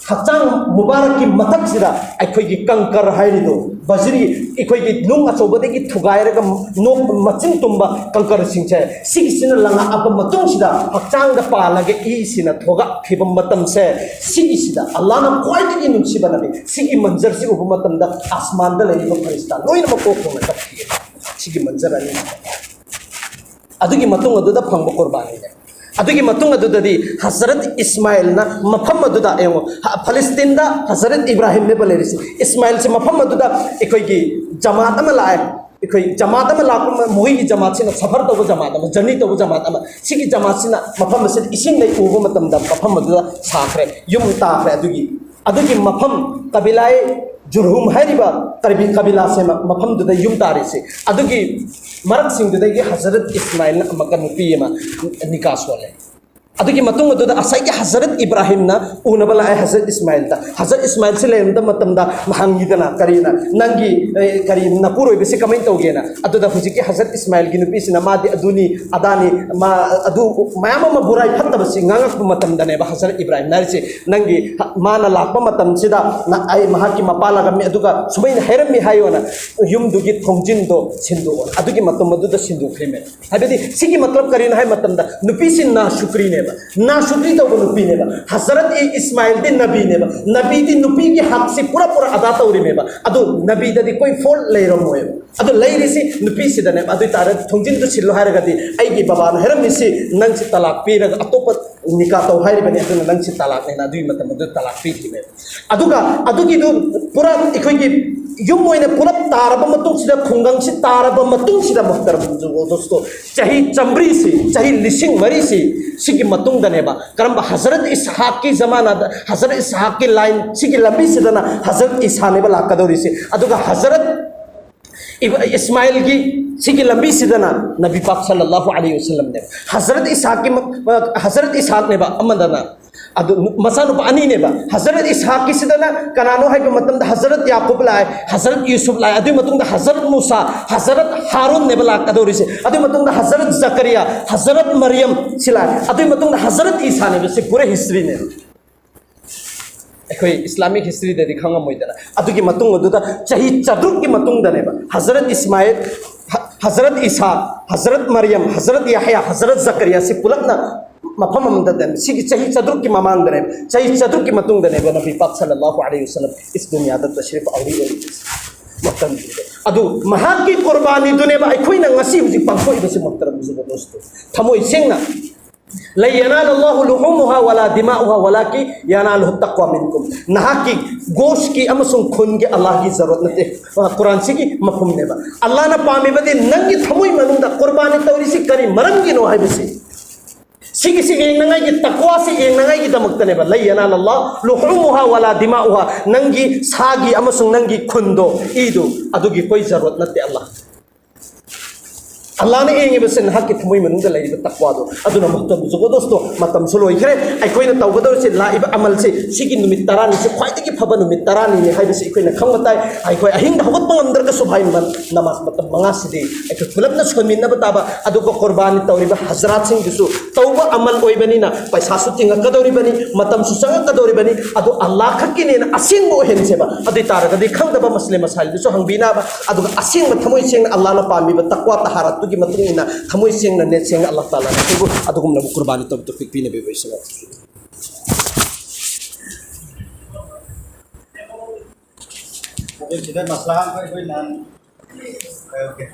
ꯍꯛꯆꯥꯡ ꯃꯨꯕꯥꯔꯛꯀꯤ ꯃꯊꯛꯁꯤꯗ ꯑꯩꯈꯣꯏꯒꯤ ꯀꯪꯀꯔ ꯍꯥꯏꯔꯤꯗꯣ, ꯕꯖꯔꯤ, ꯑꯩꯈꯣꯏꯒꯤ ꯅꯨꯡ ꯑꯆꯧꯕꯗꯒꯤ ꯊꯨꯒꯥꯏꯔꯒ ꯅꯣꯛ ꯃꯆꯤꯟ ꯇꯨꯝꯕ ꯀꯪꯀꯔꯁꯤꯡꯁꯦ, ꯁꯤꯒꯤꯁꯤꯅ ꯂꯪꯉꯛꯑꯕ ꯃꯇꯨꯡꯁꯤꯗ ꯍꯛꯆꯥꯡꯗ ꯄꯥꯜꯂꯒ ꯏꯁꯤꯅ ꯊꯣꯛꯂꯛꯈꯤꯕ ꯃꯇꯝꯁꯦ, ꯁꯤꯒꯤꯁꯤꯗ ꯑꯜꯂꯥꯍꯅ ꯈ꯭ꯋꯥꯏꯗꯒꯤ ꯅꯨꯡꯁꯤꯕ ꯅꯕꯤ, ꯁꯤꯒꯤ ꯃꯟꯖꯔꯁꯤ ꯎꯕ ꯃꯇꯝꯗ ꯑꯁꯃꯥꯟꯗ ꯂꯩꯔꯤꯕ ꯐꯔꯤꯁꯇꯥ ꯂꯣꯏꯅꯃꯛ ꯀꯣꯛ ꯈꯣꯡꯅ ꯀꯞꯈꯤ꯫ ꯁꯤꯒꯤ ꯃꯟꯖꯔ ꯑꯅꯤ꯫ ꯑꯗꯨꯒꯤ ꯃꯇꯨꯡ ꯑꯗꯨꯗ ꯐꯪꯕ ꯀꯨꯔꯕꯥꯅꯤꯅꯦ꯫ ꯑꯗꯨꯒꯤ ꯃꯇꯨꯡ ꯑꯗꯨꯗꯗꯤ ꯍꯖꯔꯠ ꯏꯁꯃꯥꯏꯜꯅ ꯃꯐꯝ ꯑꯗꯨꯗ, ꯌꯦꯡꯉꯣ, ꯍ-, ꯐꯂꯁꯇꯤꯟꯗ ꯍꯖꯔꯠ ꯏꯕ꯭ꯔꯥꯍꯤꯝꯅꯦꯕ ꯂꯩꯔꯤꯁꯤ꯫ ꯏꯁꯃꯥꯏꯜꯁꯦ ꯃꯐꯝ ꯑꯗꯨꯗ ꯑꯩꯈꯣꯏꯒꯤ ꯖꯃꯥꯠ ꯑꯃ ꯂꯥꯛꯑꯦ꯫ ꯑꯩꯈꯣꯏ ꯖꯃꯥꯠ ꯑꯃ ꯂꯥꯛꯄ ꯃ-, ꯃꯈꯣꯏꯒꯤ ꯖꯃꯥꯠꯁꯤꯅ ꯁꯐꯔ ꯇꯧꯕ ꯖꯃꯥꯠ ꯑꯃ, ꯖꯔꯅꯤ ꯇꯧꯕ ꯖꯃꯥꯠ ꯑꯃ꯫ ꯁꯤꯒꯤ ꯖꯃꯥꯠꯁꯤꯅ ꯃꯐꯝ ꯑꯁꯤꯗ ꯏꯁꯤꯡ ꯂꯩ ꯎꯕ ꯃꯇꯝꯗ ꯃꯐꯝ ꯑꯗꯨꯗ ꯁꯥꯈ꯭ꯔꯦ, ꯌꯨꯝ ꯇꯥꯈ꯭ꯔꯦ꯫ ꯑꯗꯨꯒꯤ, ꯑꯗꯨꯒꯤ ꯃꯐꯝ ꯀꯕꯤꯂꯥꯏ ꯖꯨꯔꯍꯨꯝ ꯍꯥꯏꯔꯤꯕ ꯀꯔꯕꯤ ꯀꯕꯤꯂꯥꯁꯦ ꯃ-, ꯃꯐꯝꯗꯨꯗ ꯌꯨꯝ ꯇꯥꯔꯤꯁꯦ꯫ ꯑꯗꯨꯒꯤ ꯃꯔꯛꯁꯤꯡꯗꯨꯗꯒꯤ ꯍꯖꯔꯠ ꯏꯁꯃꯥꯏꯜꯅ ꯑꯃꯨꯛꯀ ꯅꯨꯄꯤ ꯑꯃ ꯅꯤꯀꯥ ꯁꯣꯜꯂꯦ꯫ ꯑꯗꯨꯒꯤ ꯃꯇꯨꯡ ꯑꯗꯨꯗ ꯉꯁꯥꯏꯒꯤ ꯍꯖꯔꯠ ꯏꯕ꯭ꯔꯥꯍꯤꯝꯅ ꯎꯅꯕ ꯂꯥꯛꯑꯦ ꯍꯖꯔꯠ ꯏꯁꯃꯥꯏꯜꯗ꯫ ꯍꯖꯔꯠ ꯏꯁꯃꯥꯏꯜꯁꯤ ꯂꯩꯔꯝꯕ ꯃꯇꯝꯗ ꯍꯪꯉꯤꯗꯅ, "ꯀꯔꯤꯅ ꯅꯪꯒꯤ, ꯑꯦ, ꯀꯔꯤ ꯅꯄꯨꯔꯣꯏꯕꯁꯤ ꯀꯃꯥꯏꯅ ꯇꯧꯒꯦꯅ?" ꯑꯗꯨꯗ ꯍꯧꯖꯤꯛꯀꯤ ꯍꯖꯔꯠ ꯏꯁꯃꯥꯏꯜꯒꯤ ꯅꯨꯄꯤꯁꯤꯅ, "ꯃꯥꯗꯤ ꯑꯗꯨꯅꯤ ꯑꯗꯥꯅꯤ, ꯃꯥ ꯑꯗꯨ ꯃꯌꯥꯝ ꯑꯃ ꯕꯨꯔꯥꯏ ꯐꯠꯇꯕꯁꯤ ꯉꯥꯡꯉꯛꯄ ꯃꯇꯝꯗꯅꯦꯕ ꯍꯖꯔꯠ ꯏꯕ꯭ꯔꯥꯍꯤꯝꯅ ꯍꯥꯏꯔꯤꯁꯦ, ꯅꯪꯒꯤ ꯃꯥꯅ ꯂꯥꯛꯄ ꯃꯇꯝꯁꯤꯗ ꯅ-, ꯑꯩ ꯃꯍꯥꯛꯀꯤ ꯃꯄꯥ ꯂꯥꯛꯑꯝꯃꯤ, ꯑꯗꯨꯒ ꯁꯨꯃꯥꯏꯅ ꯍꯥꯏꯔꯝꯃꯤ ꯍꯥꯏꯌꯣꯅ ꯌꯨꯝꯗꯨꯒꯤ ꯊꯣꯡꯖꯤꯟꯗꯣ ꯁꯤꯟꯗꯣꯛꯑꯣ꯫ ꯑꯗꯨꯒꯤ ꯃꯇꯝ ꯑꯗꯨꯗ ꯁꯤꯟꯗꯣꯛꯈ꯭ꯔꯤꯃꯦ꯫ ꯍꯥꯏꯕꯗꯤ ꯁꯤꯒꯤ ꯃꯇꯂꯕ ꯀꯔꯤꯅꯣ ꯍꯥꯏꯕ ꯃꯇꯝꯗ ꯅꯨꯄꯤꯁꯤ ꯅꯥꯁꯨꯀ꯭ꯔꯤꯅꯦꯕ, ꯅꯥꯁꯨꯀ꯭ꯔꯤ ꯇꯧꯕ ꯅꯨꯄꯤꯅꯦꯕ꯫ ꯍꯖꯔꯠ ꯏ ꯏꯁꯃꯥꯏꯜꯗꯤ ꯅꯕꯤꯅꯦꯕ, ꯅꯕꯤꯗꯤ ꯅꯨꯄꯤꯒꯤ ꯍꯛꯁꯤ ꯄꯨꯔꯥ ꯄꯨꯔꯥ ꯑꯗꯥ ꯇꯧꯔꯤꯃꯦꯕ꯫ ꯑꯗꯨ ꯅꯕꯤꯗꯗꯤ ꯀꯣꯏ ꯐꯣꯜ ꯂꯩꯔꯝꯃꯣꯏꯕ꯫ ꯑꯗꯨ ꯂꯩꯔꯤꯁꯤ ꯅꯨꯄꯤꯁꯤꯗꯅꯦꯕ꯫ ꯑꯗꯨ ꯑꯣꯏꯇꯥꯔꯗꯤ ꯊꯣꯡꯖꯤꯟꯗꯨ ꯁꯤꯜꯂꯣ ꯍꯥꯏꯔꯒꯗꯤ ꯑꯩꯒꯤ ꯕꯕꯥꯅ ꯍꯥꯏꯔꯝꯃꯤꯁꯤ, ꯅꯪꯁꯤ ꯇꯂꯥꯛ ꯄꯤꯔꯒ ꯑꯇꯣꯞꯄ ꯅꯤꯀꯥ ꯇꯧ ꯍꯥꯏꯔꯤꯕꯅꯤ, ꯑꯗꯨꯅ ꯅꯪꯁꯤ ꯇꯂꯥꯛꯅꯦꯅ ꯑꯗꯨꯒꯤ ꯃꯇꯝ ꯑꯗꯨ ꯇꯂꯥꯛ ꯄꯤꯈꯤꯕꯅꯦꯕ꯫ ꯑꯗꯨꯒ ꯑꯗꯨꯒꯤꯗꯨ ꯄꯨꯔꯥ ꯑꯩꯈꯣꯏꯒꯤ ꯌꯨꯝ ꯑꯣꯏꯅ ꯄꯨꯂꯞ ꯇꯥꯔꯕ ꯃꯇꯨꯡꯁꯤꯗ, ꯈꯨꯡꯒꯪꯁꯤ ꯇꯥꯔꯕ ꯃꯇꯨꯡꯁꯤꯗ, ꯃꯨꯍꯇꯔꯝ ꯗꯣꯁꯇꯣ, ꯆꯍꯤ ꯆꯥꯝꯃꯔꯤꯁꯤ, ꯆꯍꯤ ꯂꯤꯁꯤꯡ ꯃꯔꯤꯁꯤ, ꯁꯤꯒꯤ ꯃꯇꯨꯡꯗꯅꯦꯕ ꯀꯔꯝꯕ ꯍꯖꯔꯠ ꯏꯁꯍꯥꯛꯀꯤ ꯖꯃꯥꯅꯥꯗ, ꯍꯖꯔꯠ ꯏꯁꯍꯥꯛꯀꯤ ꯂꯥꯏꯟ ꯁꯤꯒꯤ ꯂꯝꯕꯤꯁꯤꯗꯅ ꯍꯖꯔꯠ ꯏꯁꯥꯅꯦꯕ ꯂꯥꯛꯀꯗꯧꯔꯤꯁꯤ꯫ ꯑꯗꯨꯒ ꯍꯖꯔꯠ ꯏꯕ-, ꯏꯁꯃꯥꯏꯜꯒꯤ ꯁꯤꯒꯤ ꯂꯝꯕꯤꯁꯤꯗꯅ ꯅꯕꯤ ꯄꯥꯛ ꯁꯜꯂꯜꯂꯥꯍꯨ ꯑꯂꯩꯍꯤ ꯋꯁꯜꯂꯝꯅꯦꯕ꯫ ꯍꯖꯔꯠ ꯏꯁꯍꯥꯛꯀꯤ ꯃ-, ꯃ-, ꯍꯖꯔꯠ ꯏꯁꯍꯥꯛꯅꯦꯕ ꯑꯃꯗꯅ, ꯑꯗꯨ ꯃꯆꯥꯅꯨꯄꯥ ꯑꯅꯤꯅꯦꯕ꯫ ꯍꯖꯔꯠ ꯏꯁꯍꯥꯛꯀꯤꯁꯤꯗꯅ ꯀꯅꯥꯅꯣ ꯍꯥꯏꯕ ꯃꯇꯝꯗ ꯍꯖꯔꯠ ꯌꯥꯀꯨꯕ ꯂꯥꯛꯑꯦ, ꯍꯖꯔꯠ ꯌꯨꯁꯨꯐ ꯂꯥꯛꯑꯦ, ꯑꯗꯨꯒꯤ ꯃꯇꯨꯡꯗ ꯍꯖꯔꯠ ꯃꯨꯁꯥ, ꯍꯖꯔꯠ ꯍꯥꯔꯨꯟꯅꯦꯕ ꯂꯥꯛꯀꯗꯧꯔꯤꯁꯦ꯫ ꯑꯗꯨꯒꯤ ꯃꯇꯨꯡꯗ ꯍꯖꯔꯠ ꯖꯀꯔꯤꯌꯥ, ꯍꯖꯔꯠ ꯃꯔꯤꯌꯝ ꯁꯤ ꯂꯥꯛꯑꯦ, ꯑꯗꯨꯒꯤ ꯃꯇꯨꯡꯗ ꯍꯖꯔꯠ ꯏꯁꯥꯅꯦꯕ꯫ ꯁꯤ ꯄꯨꯔꯥ ꯍꯤꯁꯇ꯭ꯔꯤꯅꯦꯕ꯫ ꯑꯩꯈꯣꯏ ꯏꯁꯂꯥꯃꯤꯛ ꯍꯤꯁꯇ꯭ꯔꯤꯗꯗꯤ ꯈꯪꯉꯝꯃꯣꯏꯗꯅ꯫ ꯑꯗꯨꯒꯤ ꯃꯇꯨꯡ ꯑꯗꯨꯗ ꯆꯍꯤ ꯆꯥꯇ꯭ꯔꯨꯛꯀꯤ ꯃꯇꯨꯡꯗꯅꯦꯕ ꯍꯖꯔꯠ ꯏꯁꯃꯥꯏꯜ, ꯍ-, ꯍꯖꯔꯠ ꯏꯁꯥ, ꯍꯖꯔꯠ ꯃꯔꯤꯌꯝ, ꯍꯖꯔꯠ ꯌꯥꯍꯌꯥ, ꯍꯖꯔꯠ ꯖꯀꯔꯤꯌꯥ ꯁꯤ ꯄꯨꯂꯞꯅ ꯃꯐꯝ ꯑꯃꯗ ꯁꯤꯒꯤ ꯆꯍꯤ ꯆꯥꯇ꯭ꯔꯨꯛꯀꯤ ꯃꯃꯥꯡꯗꯅꯦꯕ, ꯆꯍꯤ ꯆꯥꯇ꯭ꯔꯨꯛꯀꯤ ꯃꯇꯨꯡꯗꯅꯦꯕ ꯅꯕꯤ ꯄꯥꯛ ꯁꯜꯂꯜꯂꯥꯍꯨ ꯑꯂꯩꯍꯤ ꯋꯁꯜꯂꯝ ꯏꯁ ꯗꯨꯅꯤꯌꯥꯗ ꯇꯁ꯭ꯔꯤꯐ ꯑꯧꯔꯤ ꯑꯣꯏꯔꯤꯁꯦ꯫ ꯃꯇꯝꯗꯨꯗ ꯑꯗꯨ ꯃꯍꯥꯛꯀꯤ ꯀꯨꯔꯕꯥꯅꯤꯗꯨꯅꯦꯕ ꯑꯩꯈꯣꯏꯅ ꯉꯁꯤ ꯍꯧꯖꯤꯛ ꯄꯥꯡꯊꯣꯛꯏꯕꯁꯤ꯫ ꯃꯨꯍꯇꯔꯝ ꯖꯨꯒꯗꯣꯁꯇꯣ, ꯊꯃꯣꯏ ꯁꯦꯡꯅ, "ꯂꯟ ꯌꯅꯥꯂ ꯂꯥꯍꯨ ꯂꯨꯍꯨꯃꯨꯍꯥ ꯋꯥꯂꯥ ꯗꯤꯃꯥꯎꯍꯥ ꯋꯥꯂꯥꯀꯤꯟ ꯌꯅꯥꯂꯨꯍꯨ ꯇꯛꯋꯥ ꯃꯤꯟꯀꯨꯝ"꯫ ꯅꯍꯥꯛꯀꯤ ꯒꯣꯁꯀꯤ ꯑꯃꯁꯨꯡ ꯈꯨꯟꯒꯤ ꯑꯜꯂꯥꯍꯒꯤ ꯖꯔꯨꯔꯠ ꯅꯠꯇꯦ꯫ ꯑ, ꯀꯨꯔꯥꯟꯁꯤꯒꯤ ꯃꯐꯝꯅꯦꯕ꯫ ꯑꯜꯂꯥꯍꯅ ꯄꯥꯝꯃꯤꯕꯗꯤ ꯅꯪꯒꯤ ꯊꯃꯣꯏ ꯃꯅꯨꯡꯗ ꯀꯨꯔꯕꯥꯅꯤ ꯇꯧꯔꯤꯁꯤ ꯀꯔꯤ ꯃꯔꯝꯒꯤꯅꯣ ꯍꯥꯏꯕꯁꯤ꯫ ꯁꯤꯒꯤꯁꯤ ꯌꯦꯡꯅꯉꯥꯏꯒꯤ, ꯇꯛꯋꯥꯁꯤ ꯌꯦꯡꯅꯉꯥꯏꯒꯤꯗꯃꯛꯇꯅꯦꯕ꯫ "ꯂꯟ ꯌꯅꯥꯂ ꯂꯥꯍꯨ ꯂꯨꯍꯨꯃꯨꯍꯥ ꯋꯥꯂꯥ ꯗꯤꯃꯥꯎꯍꯥ", ꯅꯪꯒꯤ ꯁꯥꯒꯤ ꯑꯃꯁꯨꯡ ꯅꯪꯒꯤ ꯈꯨꯟꯗꯣ, ꯏꯗꯨ, ꯑꯗꯨꯒꯤ ꯀꯣꯏ ꯖꯔꯨꯔꯠ ꯅꯠꯇꯦ ꯑꯜꯂꯥꯍ꯫ ꯑꯜꯂꯥꯍꯅ ꯌꯦꯡꯉꯤꯕꯁꯦ ꯅꯍꯥꯛꯀꯤ ꯊꯃꯣꯏ ꯃꯅꯨꯡꯗ ꯂꯩꯔꯤꯕ ꯇꯛꯋꯥꯗꯣ꯫ ꯑꯗꯨꯅ ꯃꯨꯍꯇꯔꯝ ꯖꯨꯒꯗꯣꯁꯇꯣ, ꯃꯇꯝꯁꯨ ꯂꯣꯏꯈ꯭ꯔꯦ꯫ ꯑꯩꯈꯣꯏꯅ ꯇꯧꯒꯗꯧꯔꯤꯁꯦ, ꯂꯥꯛꯏꯕ ꯑꯃꯜꯁꯦ, ꯁꯤꯒꯤ ꯅꯨꯃꯤꯠ ꯇꯔꯥꯅꯤꯁꯦ ꯈ꯭ꯋꯥꯏꯗꯒꯤ ꯐꯕ ꯅꯨꯃꯤꯠ ꯇꯔꯥꯅꯤꯅꯤ ꯍꯥꯏꯕꯁꯤ ꯑꯩꯈꯣꯏꯅ ꯈꯪꯕ ꯇꯥꯏ꯫ ꯑꯩꯈꯣꯏ ꯑꯍꯤꯡꯗ ꯍꯧꯒꯠꯄ ꯉꯝꯗ꯭ꯔꯒꯁꯨ, ꯚꯥꯏ, ꯃ-, ꯅꯃꯥꯖ ꯃꯇꯝ ꯃꯉꯥꯁꯤꯗꯤ ꯑꯩꯈꯣꯏ ꯄꯨꯂꯞꯅ ꯁꯣꯟꯃꯤꯟꯅꯕ ꯇꯥꯕ꯫ ꯑꯗꯨꯒ ꯀꯨꯔꯕꯥꯅꯤ ꯇꯧꯔꯤꯕ ꯍꯖꯔꯥꯠꯁꯤꯡꯗꯨꯁꯨ ꯇꯧꯕ ꯑꯃꯜ ꯑꯣꯏꯕꯅꯤꯅ ꯄꯩꯁꯥꯁꯨ ꯇꯤꯡꯉꯛꯀꯗꯧꯔꯤꯕꯅꯤ, ꯃꯇꯝꯁꯨ ꯆꯪꯉꯛꯀꯗꯧꯔꯤꯕꯅꯤ꯫ ꯑꯗꯨ ꯑꯜꯂꯥꯍ ꯈꯛꯀꯤꯅꯦꯅ ꯑꯁꯦꯡꯕ ꯑꯣꯏꯍꯟꯁꯦꯕ꯫ ꯑꯗꯨ ꯑꯣꯏ ꯇꯥꯔꯒꯗꯤ ꯈꯪꯗꯕ ꯃꯁꯂꯦ ꯃꯁꯥꯏꯜꯗꯨꯁꯨ ꯍꯪꯕꯤꯅꯕ, ꯑꯗꯨꯒ ꯑꯁꯦꯡꯕ ꯊꯃꯣꯏ ꯁꯦꯡꯅ ꯑꯜꯂꯥꯍꯅ ꯄꯥꯝꯃꯤꯕ ꯇꯛꯋꯥ ꯇꯍꯥꯔꯠꯇꯨꯒꯤ ꯃꯇꯨꯡ ꯏꯟꯅ ꯊꯃꯣꯏ ꯁꯦꯡꯅ, ꯅꯦꯠ ꯁꯦꯡꯅ ꯑꯜꯂꯥꯍ ꯇꯥꯂꯥꯅ ꯑꯩꯈꯣꯏꯕꯨ ꯑꯗꯨꯒꯨꯝꯂꯕ ꯀꯨꯔꯕꯥꯅꯤ ꯇꯧꯕ ꯇꯧꯐꯤꯛ ꯄꯤꯅꯕꯤꯕ ꯑꯣꯏꯁꯅꯨ꯫ ꯑꯗꯨ ꯁꯤꯗ ꯃꯁꯂꯥ ꯑꯃꯈꯛ ꯑꯩꯈꯣꯏ ꯅꯍꯥꯟ, ꯑꯣꯀꯦ꯫